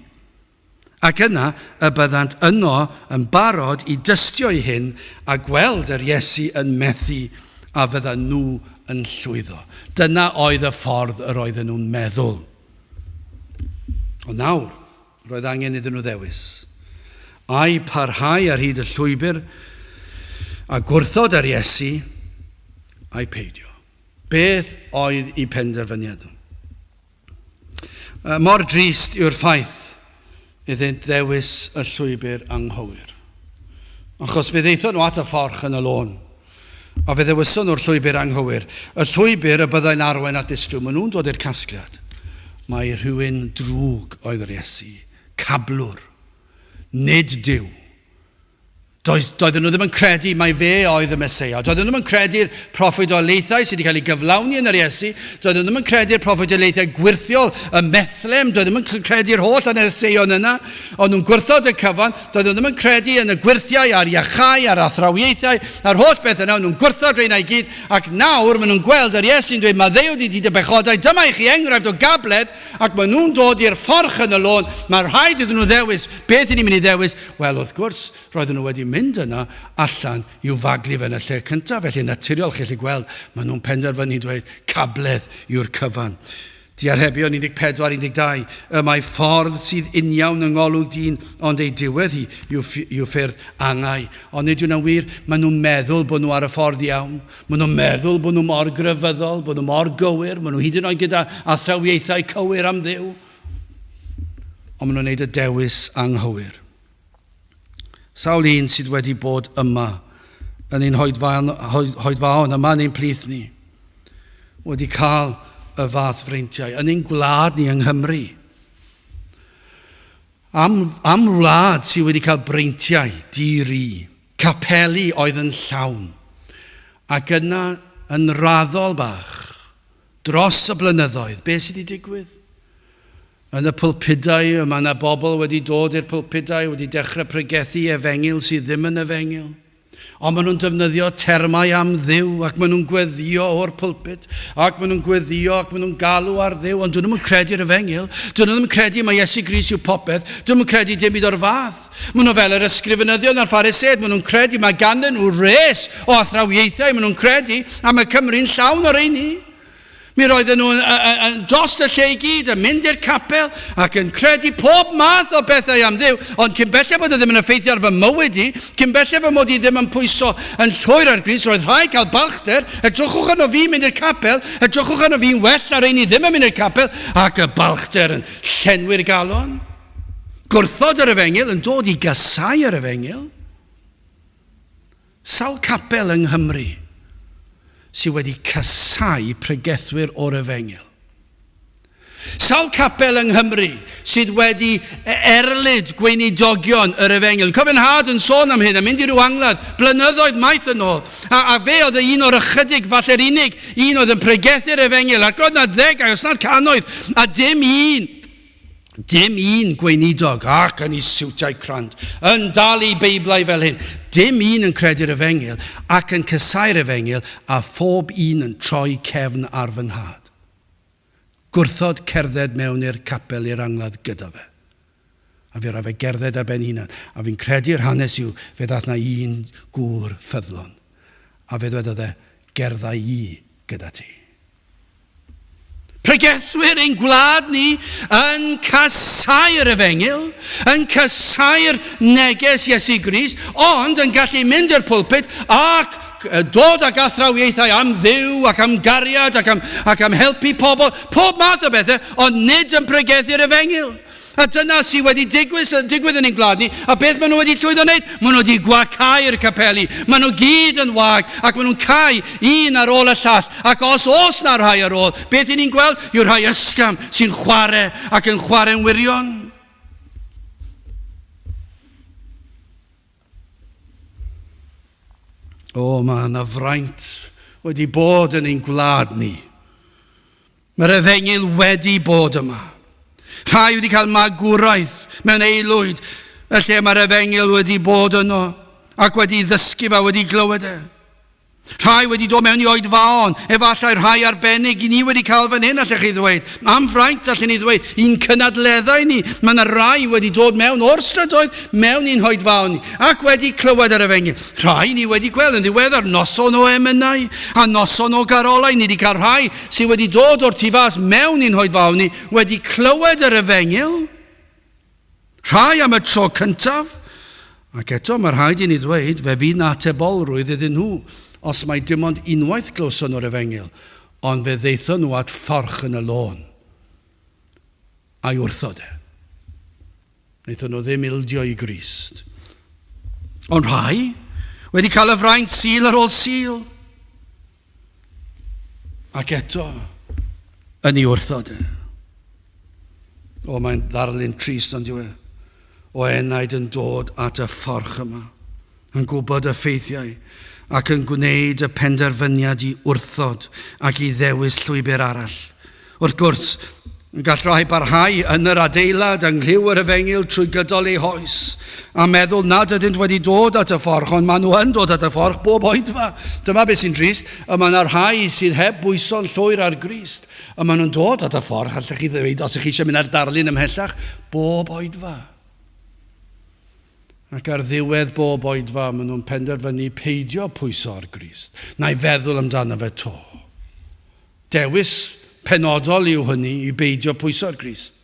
Ac yna y byddant yno yn barod i dystio i hyn a gweld yr Iesu yn methu a fyddan nhw yn llwyddo. Dyna oedd y ffordd yr oedden nhw'n meddwl. Ond nawr, Roedd angen iddyn nhw ddewis. Ai parhau ar hyd y llwybr a gwrthod ar Iesu, ai peidio. Beth oedd eu penderfyniad nhw? Mor drist yw'r ffaith iddynt ddewis y llwybr anghywir. Achos fe ddaethon nhw at y fforch yn y lôn, a fe ddewison nhw'r llwybr anghywir, y llwybr y byddai'n arwain at ddistrywm. Maen nhw'n dod i'r casgliad mai rhywun drwg oedd yr Iesu, cablwr, nid Duw. Doedd, doedden nhw ddim yn credu mai fe oedd y Meseia. Doedden nhw ddim yn credu'r proffwydoliaethau sydd wedi cael ei gyflawni yn yr Iesu. Doedden nhw ddim yn credu'r proffwydoliaethau gwyrthiol ym Methlem. Doedden nhw ddim yn credu'r holl aneseion yna. O'n nhw'n gwrthod y cyfan. Doedden nhw ddim yn credu yn y gwyrthiau a'r iachau a'r athrawiaethau a'r holl beth yna. O'n nhw'n gwrthod rheina i gyd. Ac nawr maen nhw'n gweld yr Iesu'n dweud, Maddeuwyd i ti dy bechodau, dyma i chi enghraifft o gabledd, ac maen nhw'n dod i'r fforch yn y lôn. Mae rhaid iddyn nhw ddewis. Beth y'n ni'n mynd i ddewis? Wel, wrth gwrs, roedden nhw wedi mynd yna allan i'w faglu fe yn y lle cyntaf. Felly, yn naturiol, chi'n gallu gweld, maen nhw'n penderfynu dweud, cabledd yw'r cyfan. Diarhebion 14, 12, Y mae ffordd sydd uniawn yng ngolwg dyn, ond ei diwedd hi yw, yw ffyrdd angau. Ond nid yw'n wir, maen nhw'n meddwl bod nhw ar y ffordd iawn. Maen nhw'n meddwl bod nhw mor grefyddol, bod nhw mor gywir, maen nhw hyd yn oed gyda athrawiaethau cywir am Dduw. Ond maen nhw'n gwneud y dewis anghywir. Sawl un sydd wedi bod yma yn ein hoedfaon, hoedfaon yma yn ein plith ni, wedi cael y fath freintiau yn ein gwlad ni yng Nghymru. Am, am wlad sydd wedi cael breintiau di-ri, capeli oedd yn llawn, ac yna yn raddol bach, dros y blynyddoedd, beth sydd wedi digwydd? Yn y pulpudau, mae yna bobl wedi dod i'r pulpudau, wedi dechrau pregethu efengyl sydd ddim yn efengyl. Ond maen nhw'n defnyddio termau am Dduw ac maen nhw'n gweddio o'r pulpit ac maen nhw'n gweddio ac maen nhw'n galw ar Dduw, ond dyn nhw'n credu'r efengyl. Dyn nhw ddim yn credu mai Iesu Grist yw popeth. Dyn nhw'n credu dim byd o'r fath. Maen nhw fel yr ysgrifenyddion a'r Phariseaid, maen nhw'n credu mae ganddyn nhw res o athrawiaethau, maen nhw'n credu, a mae Cymru'n llawn o'r rheini. Mi roedden nhw yn, yn, yn dros y lle i gyd, yn mynd i'r capel ac yn credu pob math o bethau am Dduw, ond cyn belled bod e ddim yn effeithio ar fy mywyd i, cyn belled fy mod i ddim yn pwyso yn llwyr ar Grist, roedd rhaid cael balchder, edrychwch arno fi mynd i'r capel, edrychwch arno fi'n well na rheini ddim yn mynd i'r capel, ac y balchder yn llenwi'r galon. Gwrthod yr efengyl, yn dod i gasau yr efengyl. Sawl capel yng Nghymru sydd wedi casáu pregethwyr o'r efengyl? Sawl capel yng Nghymru sydd wedi erlid gweinidogion yr efengyl? Cofio nhad yn sôn am hyn, a mynd i ryw angladd blynyddoedd maith yn ôl, a, a fe oedd un o'r ychydig, falle'r unig un oedd yn pregethu'r efengyl, ac roedd na ddegau, os nad cannoedd, a dim un Dim un gweinidog, ac yn ei siwtiau crand, yn dal ei Beiblau fel hyn. Dim un yn credu'r efengyl ac yn casáu'r efengyl, a phob un yn troi cefn ar fy nhad. Gwrthod cerdded mewn i'r capel i'r angladd gyda fe. A fe rai fe gerdded ar ben hunan. A fi'n credu'r hanes yw, fe ddaeth na un gŵr ffyddlon. A fe ddwedodd e, gerdda i gyda ti. Pregethwyr ein gwlad ni yn casáu'r efengyl, yn casáu'r neges Iesu Grist, ond yn gallu mynd i'r pulpit ac dod ag athrawiaethau am Dduw ac am gariad ac am, ac am helpu pobl, pob math o bethau, ond nid yn pregethu'r efengyl. A dyna sydd wedi digwydd, digwydd yn ein gwlad ni. A beth maen nhw wedi llwyddo wneud? Maen nhw wedi gwacau'r capeli. Maen nhw gyd yn wag ac maen nhw'n cau un ar ôl y llall. Ac os oes na rhai ar ôl, beth i ni'n gweld yw'r rhai ysgafn sy'n chwarae ac yn chwarae'n wirion. O, mae yna fraint wedi bod yn ein gwlad ni. Mae'r efengyl wedi bod yma. Rhai wedi cael magwraeth mewn aelwyd y lle mae'r efengyl wedi bod yno ac wedi ddysgu fe, wedi glywed e. Rhai wedi dod mewn i oedfaon, efallai rhai arbennig i ni wedi cael fan hyn, allech chi ddweud. Am fraint, allen ni ddweud, i'n cynadleddau ni. Mae yna rai wedi dod mewn o'r strydoedd mewn i'n hoedfaon ni ac wedi clywed yr efengyl. Rhai ni wedi gweld yn ddiweddar, noson o emynau a noson o garolau. Ni wedi cael rhai sydd wedi dod o'r tu fas mewn i'n hoedfaon ni, wedi clywed yr efengyl, rhai am y tro cyntaf, ac eto mae rhaid i ni ddweud, fe fydd na atebolrwydd iddyn nhw, os mai dim ond unwaith glywson nhw'r efengyl, ond fe ddaethon nhw at fforch yn y lôn, a'i wrthod e. Wnaethon nhw ddim ildio i Grist. Ond rhai wedi cael y fraint Sul ar ôl Sul. Ac eto, yn ei wrthod e. O, mae'n ddarlun trist ond yw e. O enaid yn dod at y fforch yma, yn gwybod y ffeithiau, ac yn gwneud y penderfyniad i wrthod ac i ddewis llwybr arall. Wrth gwrs, gall rhai barhau yn yr adeilad yng nghlyw yr efengyl trwy gydol eu hoes, a meddwl nad ydynt wedi dod at y fforch, ond maen nhw yn dod at y fforch bob oedfa. Dyma beth sy'n drist, y mae yna rhai sydd heb bwyso'n llwyr ar Grist, y maen nhw'n dod at y fforch, allech chi ddweud, os ych chi eisiau mynd ar darlun ymhellach, bob oedfa. Ac ar ddiwedd bob oedfa, maen nhw'n penderfynu peidio pwyso ar Grist, na'i feddwl amdano fe to. Dewis penodol yw hynny i beidio pwyso ar Grist.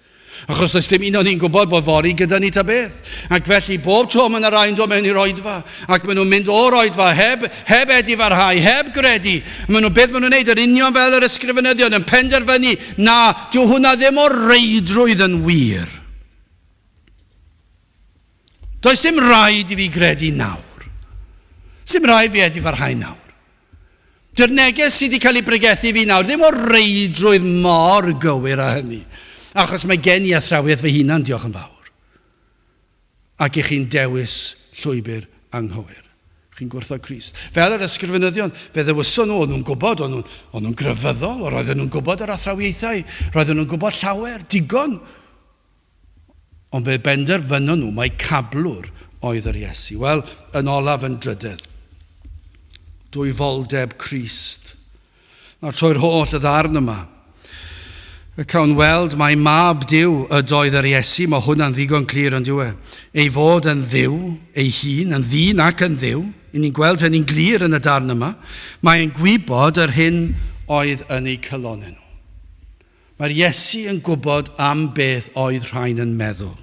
Achos does dim un o'n ni'n gwybod bod fory gyda ni ta beth. Ac felly bob tro mae yna rai'n dod mewn i'r oedfa, ac maen nhw'n mynd o'r oedfa heb, heb edifarhau, heb gredu. Maen nhw, beth maen nhw'n neud, yr union fel yr ysgrifenyddion, yn penderfynu, na, dyw hwnna ddim o reidrwydd yn wir. Does dim rhaid i fi gredu nawr. Sim rhaid fi edifarhau nawr. Dyw'r neges sydd wedi cael ei bregethu fi nawr ddim o reidrwydd mor gywir â hynny, achos mae gen i athrawiaeth fy hunan, diolch yn fawr. Ac i chi'n dewis llwybr anghywir. Chi'n gwrthod Crist. Fel yr ysgrifenyddion, fe ddewyson nhw, o'n nhw'n gwybod, o'n nhw'n, o'n nhw'n grefyddol, roedden nhw'n gwybod yr athrawiaethau, roedden nhw'n gwybod llawer, digon. Ond fe benderfynon nhw mai cablwr oedd yr Iesu. Wel, yn olaf yn drydedd, dwyfoldeb Crist. Nawr trwy'r holl y ddarn yma, y cawn weld mai mab Duw ydoedd yr Iesu, mae hwnna'n ddigon clir ond yw e. Ei fod yn Dduw ei hun, yn ddyn ac yn Dduw, i ni'n gweld hynny'n glir yn y darn yma, mae'n gwybod yr hyn oedd yn eu calonnau nhw. Mae'r Iesu yn gwybod am beth oedd rhain yn meddwl.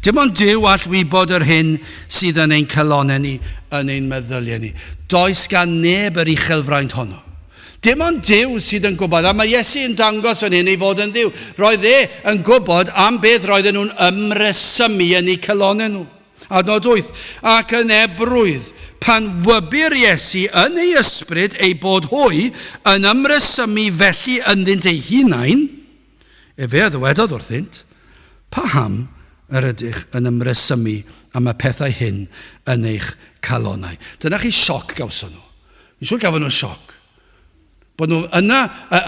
Dim ond Duw all wybod yr hyn sydd yn ein calonnau ni, yn ein meddyliau ni. Does gan neb yr uchelfraint honno. Dim ond Duw sydd yn gwybod, a mae Iesu yn dangos fan hyn ei fod yn Dduw. Roedd e yn gwybod am beth roedden nhw'n ymresymu yn eu calonnau nhw. Adnod 8, Ac yn ebrwydd, pan wybu'r Iesu yn ei ysbryd eu bod hwy yn ymresymu felly ynddynt eu hunain, efe a ddywedodd wrthynt, Paham yr ydych yn ymresymu am y pethau hyn yn eich calonnau? Dyna chi sioc gawson nhw. Fi'n siŵr gafon nhw sioc. Bod nhw yna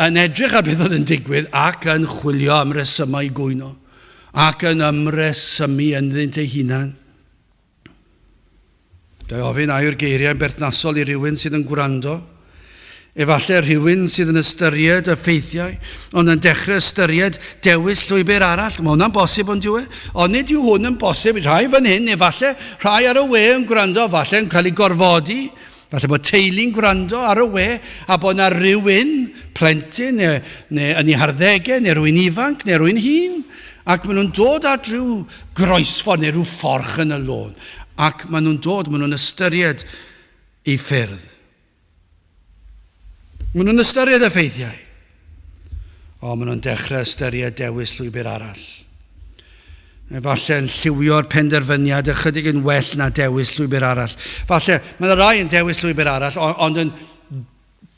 yn edrych ar beth oedd yn digwydd ac yn chwilio am resymau i gwyno ac yn ymresymu ynddynt eu hunain. Ga i ofyn a yw'r geiriau'n berthnasol i rywun sydd yn gwrando? Efallai rhywun sydd yn ystyried y ffeithiau, ond yn dechrau ystyried dewis llwybr arall. Mae hwnna'n bosib ond yw e? Ond nid yw hwn yn bosib. Rhai fan hyn, efallai rhai ar y we yn gwrando, falle yn cael eu gorfodi. Falle bod teulu'n gwrando ar y we a bod yna rhywun, plentyn neu, neu yn ei harddegau, neu rhywun ifanc, neu rhywun hŷn, ac maen nhw'n dod at rhyw groesffordd neu rhyw fforch yn y lôn, ac maen nhw'n dod, maen nhw'n ystyried eu ffyrdd. Maen nhw'n ystyried y ffeithiau. O, maen nhw'n dechrau ystyried dewis llwybr arall. Efallai yn lliwio'r penderfyniad ychydig yn well na dewis llwybr arall. Falle, mae yna rai yn dewis llwybr arall, ond yn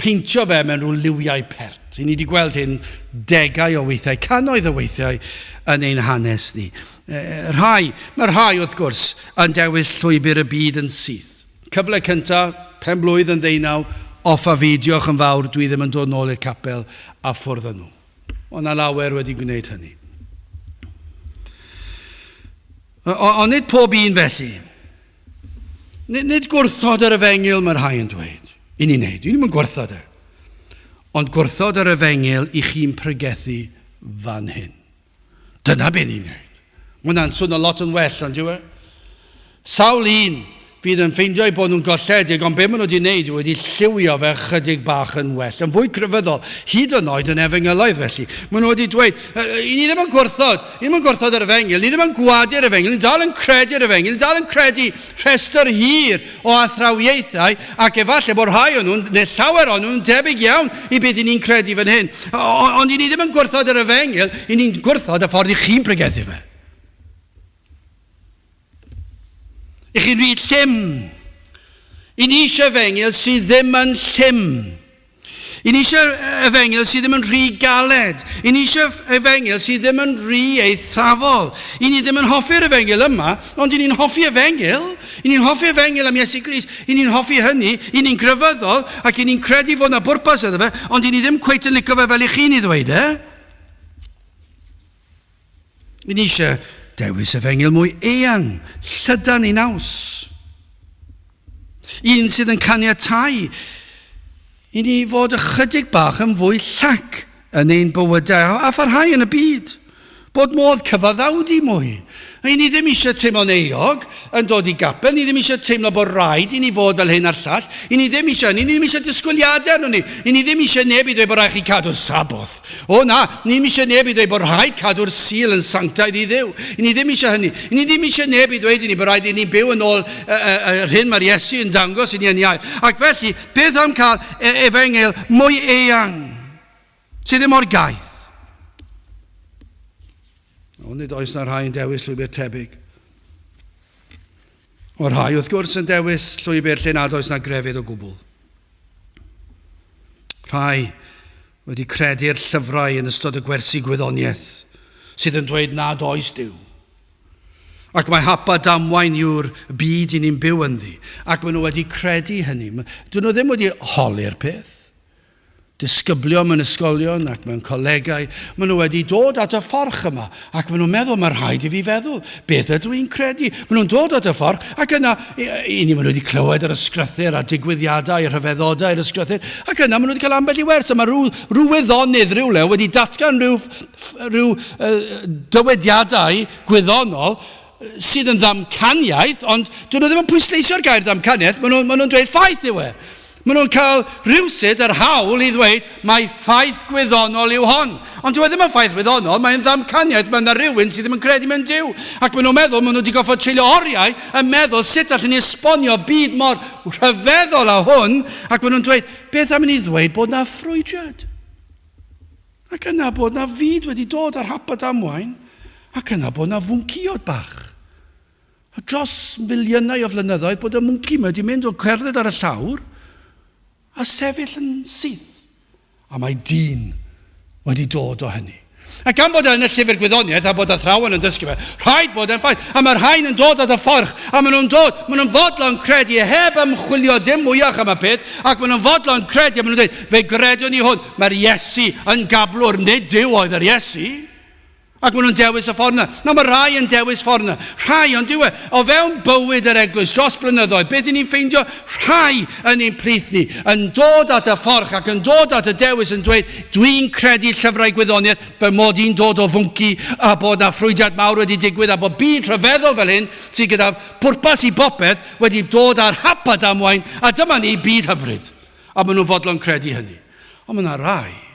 peintio fe mewn rhyw liwiau pert. I ni wedi gweld hyn degau o weithiau, cannoedd o weithiau yn ein hanes ni. Rhai, mae rhai wrth gwrs yn dewis llwybr y byd yn syth. Cyfle cyntaf, pen blwydd yn ddeunaw, off a fi, diolch yn fawr, dwi ddim yn dod nôl i'r capel, a ffwrdd â nhw. Ond na lawer wedi gwneud hynny. Ond nid pob un felly. Nid, nid gwrthod yr efengyl mae rhai yn dweud. I ni'n neud, i ni'n gwrthod e. Ond gwrthod yr efengyl i chi'n pregethu fan hyn. Dyna be ni'n neud. Mae hwnna'n swnio lot yn well, ond yw e? Sawl un fydd yn ffeindio eu bod nhw'n golledig, ond be maen nhw wedi wneud yw wedi lliwio fe chydig bach yn well, yn fwy crefyddol, hyd yn oed yn efengylaidd felly. Maen nhw wedi dweud, i ni ddim yn gwrthod, i ni ddim yn gwrthod yr efengyl, ni ddim yn gwadu'r efengyl, ni'n dal yn credu'r efengyl, ni'n dal yn credu rhestr hir o athrawiaethau, ac efallai bod rhai o'n nhw'n, neu llawer o'n nhw'n debyg iawn i beth i ni'n credu fan hyn. Ond i ni ddim yn gwrthod yr efengyl, i ni'n gwrthod y ffordd i chi'n pregethu fe. I chi'n rhy llym. I ni eisiau efengyl sydd ddim yn llym. I ni eisiau efengyl sydd ddim yn rhy galed. I ni eisiau efengyl sydd ddim yn rhy eithafol. I ni ddim yn hoffi'r efengyl yma, ond i ni'n hoffi efengyl. I ni'n hoffi efengyl am Iesu Grist. I ni'n hoffi hynny. I ni'n grefyddol ac i ni'n credu fod yna bwrpas iddo fe, ond i ni ddim cweit yn licio fe fel i chi'n ei ddweud e. I ni eisiau dewis efengyl mwy eang, llydan ei naws. Un sydd yn caniatáu i ni fod ychydig bach yn fwy llac yn ein bywydau a pharhau yn y byd. Bod modd cyfaddawdu mwy. I ni ddim eisiau teimlo'n euog yn dod i gapel, ni ddim eisiau teimlo bod rhaid i ni fod fel hyn a'r llall. I ni ddim eisiau hynny, ni ddim eisiau disgwyliadau arnon ni. I ni ddim eisiau neb i ddweud bod rhaid chi cadw'r Saboth. O na, ni ddim eisiau neb i ddweud bod rhaid cadw'r Sul yn sanctaidd i Dduw. I ni ddim eisiau hynny. I ni ddim eisiau neb i ddweud i ni bod rhaid i ni byw yn ôl yr hyn mae'r Iesu yn dangos i ni yn iau. Ac felly, beth am cael e, efengyl mwy eang, sydd ddim mor gaeth? Ond nid oes na rhai yn dewis llwybr tebyg. O rhai, wrth gwrs, yn dewis llwybr lle nad oes na grefydd o gwbl. Rhai wedi credu'r llyfrau yn ystod y gwersi gwyddoniaeth sydd yn dweud nad oes Duw. Ac mae hap a damwain yw'r byd i ni'n byw ynddi. Ac maen nhw wedi credu hynny. Dyn nhw ddim wedi holi'r peth. Disgyblion mewn ysgolion ac mewn colegau, maen nhw wedi dod at y fforch yma ac maen nhw'n meddwl, mae rhaid i fi feddwl, beth ydw i'n credu? Maen nhw'n dod at y fforch ac yna, i, i ni, maen nhw wedi clywed yr ysgrythur a digwyddiadau, rhyfeddodau yr ysgrythur, ac yna maen nhw wedi cael ambell i wers, a mae rhyw, rhyw wyddonydd rhywle wedi datgan rhyw, rhyw uh, dywediadau gwyddonol sydd yn ddamcaniaeth, ond dyn nhw ddim yn pwysleisio'r gair damcaniaeth, maen nhw'n maen nhw dweud ffaith yw e. Maen nhw'n cael rhywsut yr hawl i ddweud mai ffaith gwyddonol yw hon. Ond dyw e ddim yn ffaith wyddonol, mae'n ddamcaniaeth, mae yna rhywun sydd ddim yn credu mewn Duw. Ac maen nhw'n meddwl, maen nhw wedi gorfod treulio oriau yn meddwl sut allen ni esbonio byd mor rhyfeddol â hwn, ac maen nhw'n dweud, beth am i ni ddweud bod na ffrwydriad? Ac yna bod na fyd wedi dod ar hap a damwain, ac yna bod na fwncïod bach. A dros filiynau o flynyddoedd bod y mwnci 'ma wedi mynd o cerdded ar y llawr a sefyll yn syth. A mae dyn wedi dod o hynny. A gan bod e yn y llyfr gwyddoniaeth a bod athrawon yn dysgu fe, rhaid bod e'n ffaith. A mae'r rhain yn dod at y fforch, a maen nhw'n dod, maen nhw'n fodlon credu heb ymchwilio dim mwyach am y peth, ac maen nhw'n fodlon credu, a maen nhw'n dweud, fe gredwn ni hwn, mae'r Iesu yn gablwr, nid Duw oedd yr Iesu. Ac maen nhw'n dewis y ffordd yna. Nawr mae rhai yn dewis ffordd yna. Rhai, ond dyw e, o fewn bywyd yr eglwys dros blynyddoedd, beth i ni'n ffeindio? Rhai yn ein plith ni yn dod at y fforch ac yn dod at y dewis yn dweud, dwi'n credu llyfrau gwyddoniaeth fy mod i'n dod o fwnci a bod na ffrwydiad mawr wedi digwydd a bod byd rhyfeddol fel hyn sydd gyda pwrpas i bopeth wedi dod ar hap a damwain a dyma ni byd hyfryd. A maen nhw'n fodlon credu hynny. Ond mae yna rai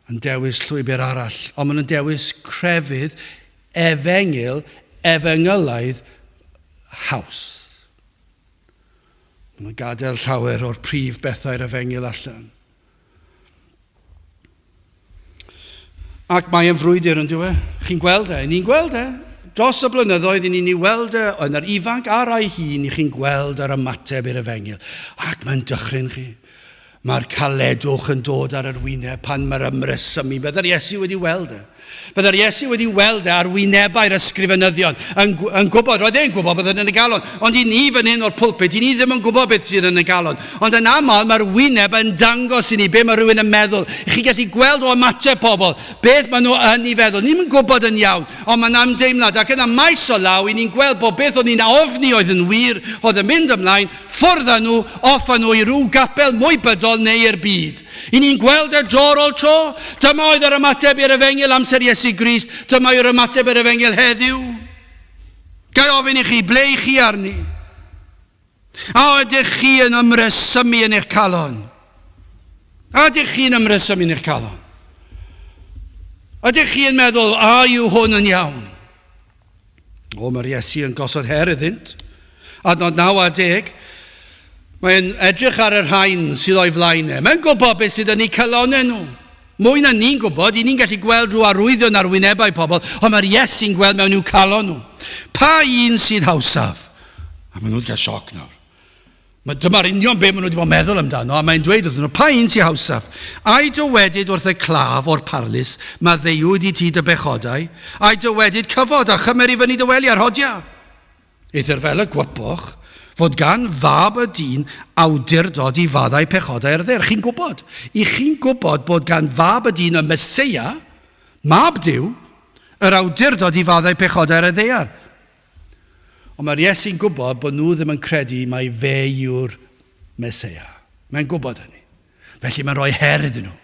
yn dewis llwybr arall, ond maen nhw'n dewis crefydd efengyl, efengylaidd haws. Maen nhw'n gadael llawer o'r prif bethau'r efengyl allan. Ac mae'n frwydr yn dyw e. Chi'n gweld e, ni'n gweld e. Dros y blynyddoedd, i ni'n ei weld e, yn yr ifanc a'r rai hŷn, i chi'n gweld yr ymateb i'r efengyl. Ac mae'n dychryn chi. Mae'r caledwch yn dod ar yr wyneb pan mae'r ymresymu. Byddai'r Iesu wedi weld e. Byddai'r Iesu wedi weld e ar wynebau'r ysgrifenyddion. Yn, yn gwybod, roedd e'n gwybod beth yn y galon. Ond i ni fan hyn o'r pulpit, i ni ddim yn gwybod beth sydd yn y galon. Ond yn aml mae'r wyneb yn dangos i ni be mae rhywun yn meddwl. Chi'n gallu gweld o ymateb pobl beth maen nhw yn ei feddwl. Ni'n yn gwybod yn iawn, ond mae'n ymdeimlad. Ac yna maes o law, i ni'n gweld bod beth o'n ni'n ofni oedd yn wir, oedd yn mynd ymlaen, Ffwrdd â nhw, off â nhw i ryw gapel mwy bydol neu i'r byd. I ni'n gweld e dro ar ôl tro. Dyma oedd yr ymateb i'r efengyl amser Iesu Grist. Dyma yw'r ymateb i'r efengyl heddiw. Ga i ofyn i chi, ble i chi arni? A ydych chi yn ymresymu yn eich calon? A ydych chi'n ymresymu yn eich calon? Ydych chi'n meddwl, a yw hwn yn iawn? O, mae'r Iesu yn gosod her iddynt. Adnod 9 a 10. Mae'n edrych ar y rhain sydd o'i flaen e. Mae'n gwybod beth sydd yn eu calonau nhw. Mwy na ni'n gwybod, i ni'n gallu gweld rhyw arwyddion ar wynebau pobl, ond mae'r Iesu'n gweld mewn i'w calon nhw. Pa un sydd hawsaf? A maen nhw wedi cael sioc nawr. Mae dyma'r union be maen nhw wedi bod yn meddwl amdano, a mae'n dweud wrthyn nhw, pa un sy'n hawsaf? Ai dywedyd wrth y claf o'r parlys, maddeuwyd i ti dy bechodau? Ai dywedyd, cyfod a chymer i fyny dy wely a rhodia? Eithr fel y gwypoch, fod gan fab y dyn awdurdod i faddau pechodau ar y ddaear. Chi'n gwybod? I chi'n gwybod bod gan fab y dyn y Meseia, mab Duw, yr awdurdod i faddau pechodau ar y ddaear. Ond mae'r Iesu'n gwybod bod nhw ddim yn credu mai fe yw'r Meseia. Mae'n gwybod hynny. Felly mae'n rhoi her iddyn nhw.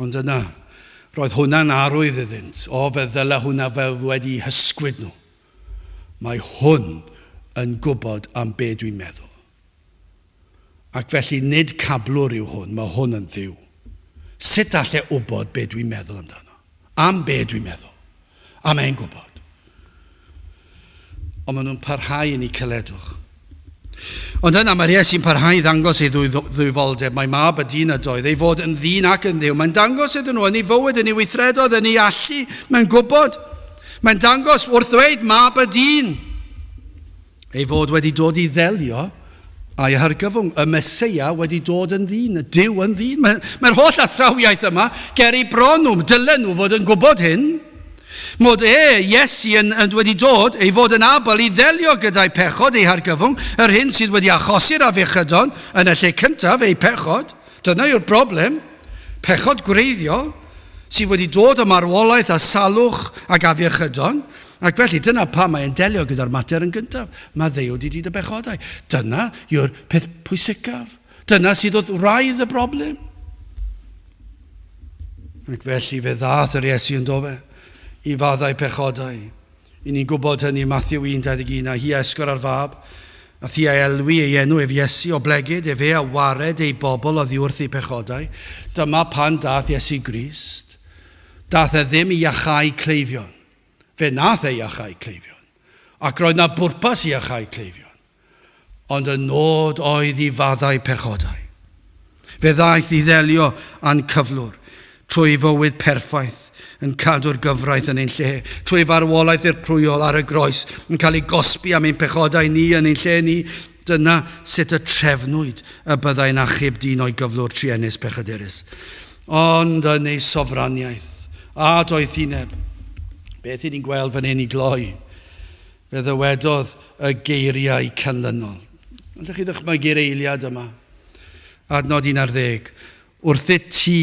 Ond yna, roedd hwnna'n arwydd iddynt. O, fe ddyle hwnna fel wedi hysgwyd nhw. Mae hwn yn gwybod am be dwi'n meddwl. Ac felly nid cablwr yw hwn, mae hwn yn Dduw. Sut all e wybod be dwi'n meddwl amdano? Am be dwi'n meddwl? A mae'n gwybod. Ond maen nhw'n parhau yn eu caledwch. Ond yna mae'r Iesu'n parhau i ddangos ei ddwyfoldeb. Mae mab y dyn ydoedd, ei fod yn ddyn ac yn ddiw. Mae'n dangos iddyn nhw yn ei fywyd, yn ei weithredoedd, yn ei allu. Mae'n gwybod. Mae'n dangos wrth ddweud mab y dyn. Ei fod wedi dod i ddelio â'i hargyfwng, y Meseia wedi dod yn ddyn, y Duw yn ddyn. Mae'r mae holl athrawiaeth yma ger eu bron nhw, dylen nhw fod yn gwybod hyn. Mod e, Iesu, yn, yn wedi dod, ei fod yn abl i ddelio gyda'i pechod, ei hargyfwng, yr hyn sydd wedi achosi'r afiechydon yn y lle cyntaf, eu pechod. Dyna yw'r broblem. Pechod gwreiddiol sydd wedi dod â marwolaeth a salwch ac afiechydon, ac felly dyna pam mae'n delio gyda'r mater yn gyntaf. Maddeuwyd i ti dy bechodau. Dyna yw'r peth pwysicaf. Dyna sydd wrth wraidd y broblem. Ac felly fe ddaeth yr Iesu yn dofe i faddau pechodau. I ni'n gwybod hynny, Matthew 1, 21, a hi a esgor ar fab. A thi a elwi ei enw ef Iesu, oblegid efe a wared ei bobl oddi wrth eu pechodau. Dyma pan dath Iesu Grist. Dath e ddim i iachau cleifion. Fe nath e iachau cleifion. Ac roedd na bwrpas i iachau cleifion. Ond y nod oedd i faddau pechodau. Fe ddaeth i ddelio â'n cyflwr trwy fywyd perffaith yn cadw'r gyfraith yn ein lle, trwy farwolaeth ddirprwyol ar y groes, yn cael ei gosbi am ein pechodau ni yn ein lle ni. Dyna sut y trefnwyd y byddai'n achub dyn o'i gyflwr truenus pechadurus. Ond yn ei sofraniaeth a doethineb, beth i ni'n gweld fan hyn i gloi? Fe ddywedodd y geiriau canlynol. Allwch chi ddychmygu'r eiliad yma? Adnod 11. Wrthyt ti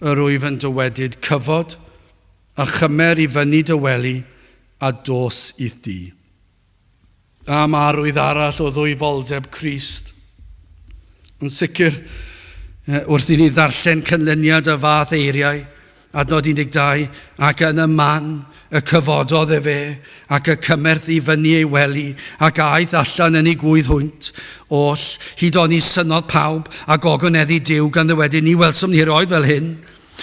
yr wyf yn dywedyd, cyfod, a chymer i fyny dy wely, a dos i'th dŷ. Am arwydd arall o ddwyfoldeb Crist. Yn sicr, wrth i ni ddarllen canlyniad y fath eiriau, adnod 12, ac yn y man y cyfododd efe, ac y cymerth i fyny ei wely, ac aeth allan yn ei gŵydd hwynt oll, hyd oni synnodd pawb, a gogoneddu Duw, gan ddywedyd, Ni welsom ni erioed fel hyn.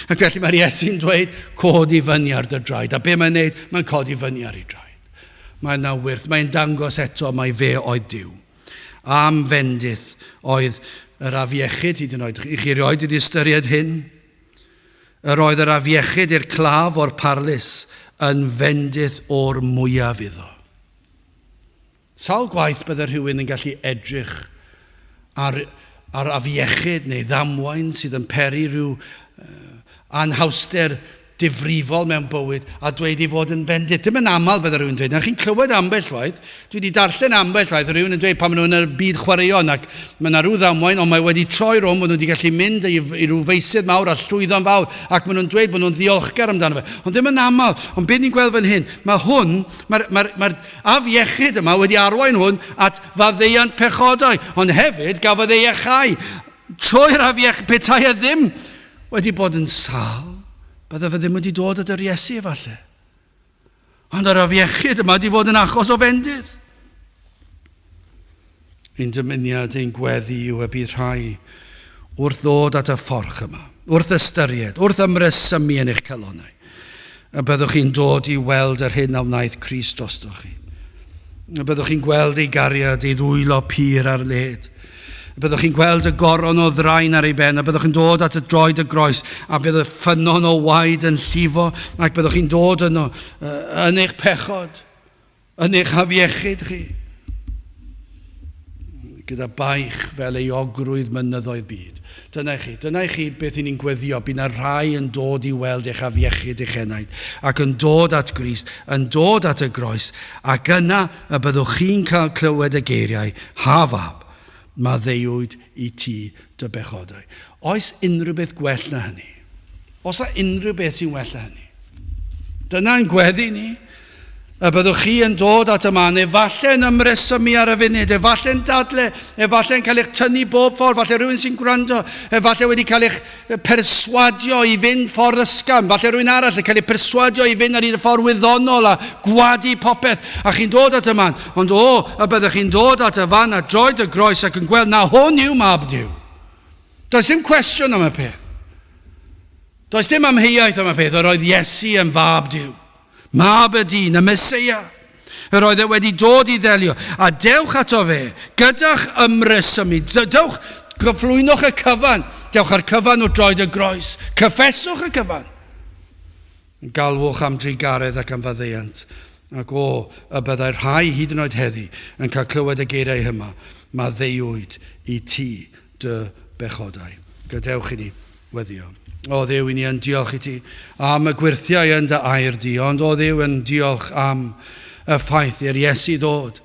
Ac felly mae'r Iesu'n dweud, cod i fyny ar dy draed. A be mae'n neud? Mae'n codi fyny ar ei draed. Mae'n na wyrth, mae'n dangos eto mai fe oedd Duw. Am fendith oedd yr afiechyd hyd yn oed. I chi erioed wedi ystyried hyn? Yr oedd yr afiechyd i'r claf o'r parlys yn fendith o'r mwyaf iddo. Sawl gwaith bydde rhywun yn gallu edrych ar, ar afiechyd neu ddamwain sydd yn peri rhyw uh, anhawster difrifol mewn bywyd a dweud ei fod yn fendith. Dim yn aml fydde rhywun yn dweud. Na chi'n clywed ambell waith, dwi wedi darllen ambell waith rhywun yn dweud pan maen nhw yn y byd chwaraeon ac mae yna rhyw ddamwain ond mae wedi troi rhwng, maen nhw wedi gallu mynd i, i rhyw feysydd mawr a llwyddo'n fawr ac maen nhw'n dweud bod nhw'n ddiolchgar amdano fe. Ond ddim yn aml. Ond beth ni'n gweld fan hyn, mae hwn, mae'r mae, mae afiechyd yma wedi arwain hwn at faddeuant pechodau, ond hefyd gafodd ei iachau trwy'r afiechyd, petai e ddim wedi bod yn sâl, bydde fe ddim wedi dod at yr Iesu efallai. Ond yr afiechyd yma wedi bod yn achos o fendith. Ein dymuniad, ein gweddi yw y bydd rhai wrth ddod at y fforch yma, wrth ystyried, wrth ymresymu yn eich calonnau, y byddwch chi'n dod i weld yr hyn a wnaeth Crist drostoch chi. Y byddwch chi'n gweld ei gariad, ei ddwylo pur ar led. Y byddwch chi'n gweld y goron o ddraen ar ei ben, a byddwch yn dod at y droed y groes, a fydd y ffynnon o waed yn llifo, ac byddwch chi'n dod yno yn eich pechod, yn eich hafiechyd chi, gyda baich fel euogrwydd mynyddoedd byd. Dyna i chi, dyna i chi beth i ni'n gweddio, bydd na rhai yn dod i weld eich afiechyd eich enaid, ac yn dod at Grist, yn dod at y groes, ac yna y byddwch chi'n cael clywed y geiriau, Ha fab, maddeuwyd i ti dy bechodau. Oes unrhyw beth gwell na hynny? Oes na unrhyw beth sy'n well na hynny? Dyna'n gweddi ni. Y byddwch chi yn dod at y man, efallai yn ymresymu ar y funud, efallai'n dadle, efallai'n cael eich tynnu bob ffordd, falle rhywun sy'n gwrando, efallai wedi cael eich perswadio i fynd ffordd ysgafn, falle rhywun arall yn cael ei perswadio i fynd ar un y ffordd wyddonol a gwadu popeth, a chi'n dod at y man, ond o, y byddwch chi'n dod at y fan a droed y groes ac yn gweld na hwn yw mab Duw. Does dim cwestiwn am y peth. Does dim amheuaeth am y peth, yr oedd Iesu yn fab Duw. Mab y dyn, y Meseia. Yr oedd e wedi dod i ddelio. A dewch ato fe, gyda'ch ymresymu. Dewch, gyflwynwch y cyfan. Dewch â'r cyfan o droed y groes. Cyffeswch y cyfan. Galwch am drugaredd ac am faddeuant. Ac o, y byddai rhai hyd yn oed heddi yn cael clywed y geiriau yma, maddeuwyd i ti dy bechodau. Gadewch i ni weddio. O Dduw, i ni yn diolch i ti am y gwyrthiau yn dy air di, ond o Dduw yn diolch am y ffaith i'r Iesu ddod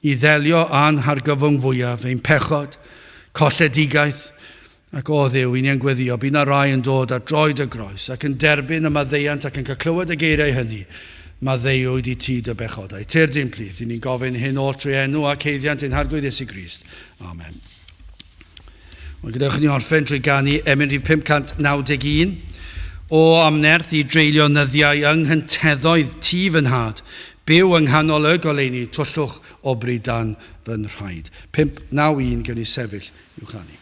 i ddelio â'n hargyfwng fwyaf, ein pechod, colledigaeth, ac o Dduw, i ni yn gweddio, bydd na rai yn dod ar droed y groes ac yn derbyn y maddeuant ac yn cael clywed y geiriau hynny, maddeuwyd i ti dy bechodau. Tyrd i'n plith, i ni'n gofyn hyn oll trwy enw ac haeddiant ein Harglwydd Iesu Grist. Amen. Wel, gadewch i ni orffen trwy ganu emyn rhif 591. O am nerth i dreulio nyddiau yng nghynteddoedd ti fy nhad, Byw yng nghanol y goleuni, twllwch obri dan fy nhraed. 5, 9, 1, gewn ni sefyll i'w chanu.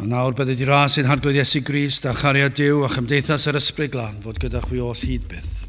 A nawr bydded i ras ein Harglwydd Iesu Grist a chariad Duw a chymdeithas yr Ysbryd Glân fod gyda chwi oll hyd byth.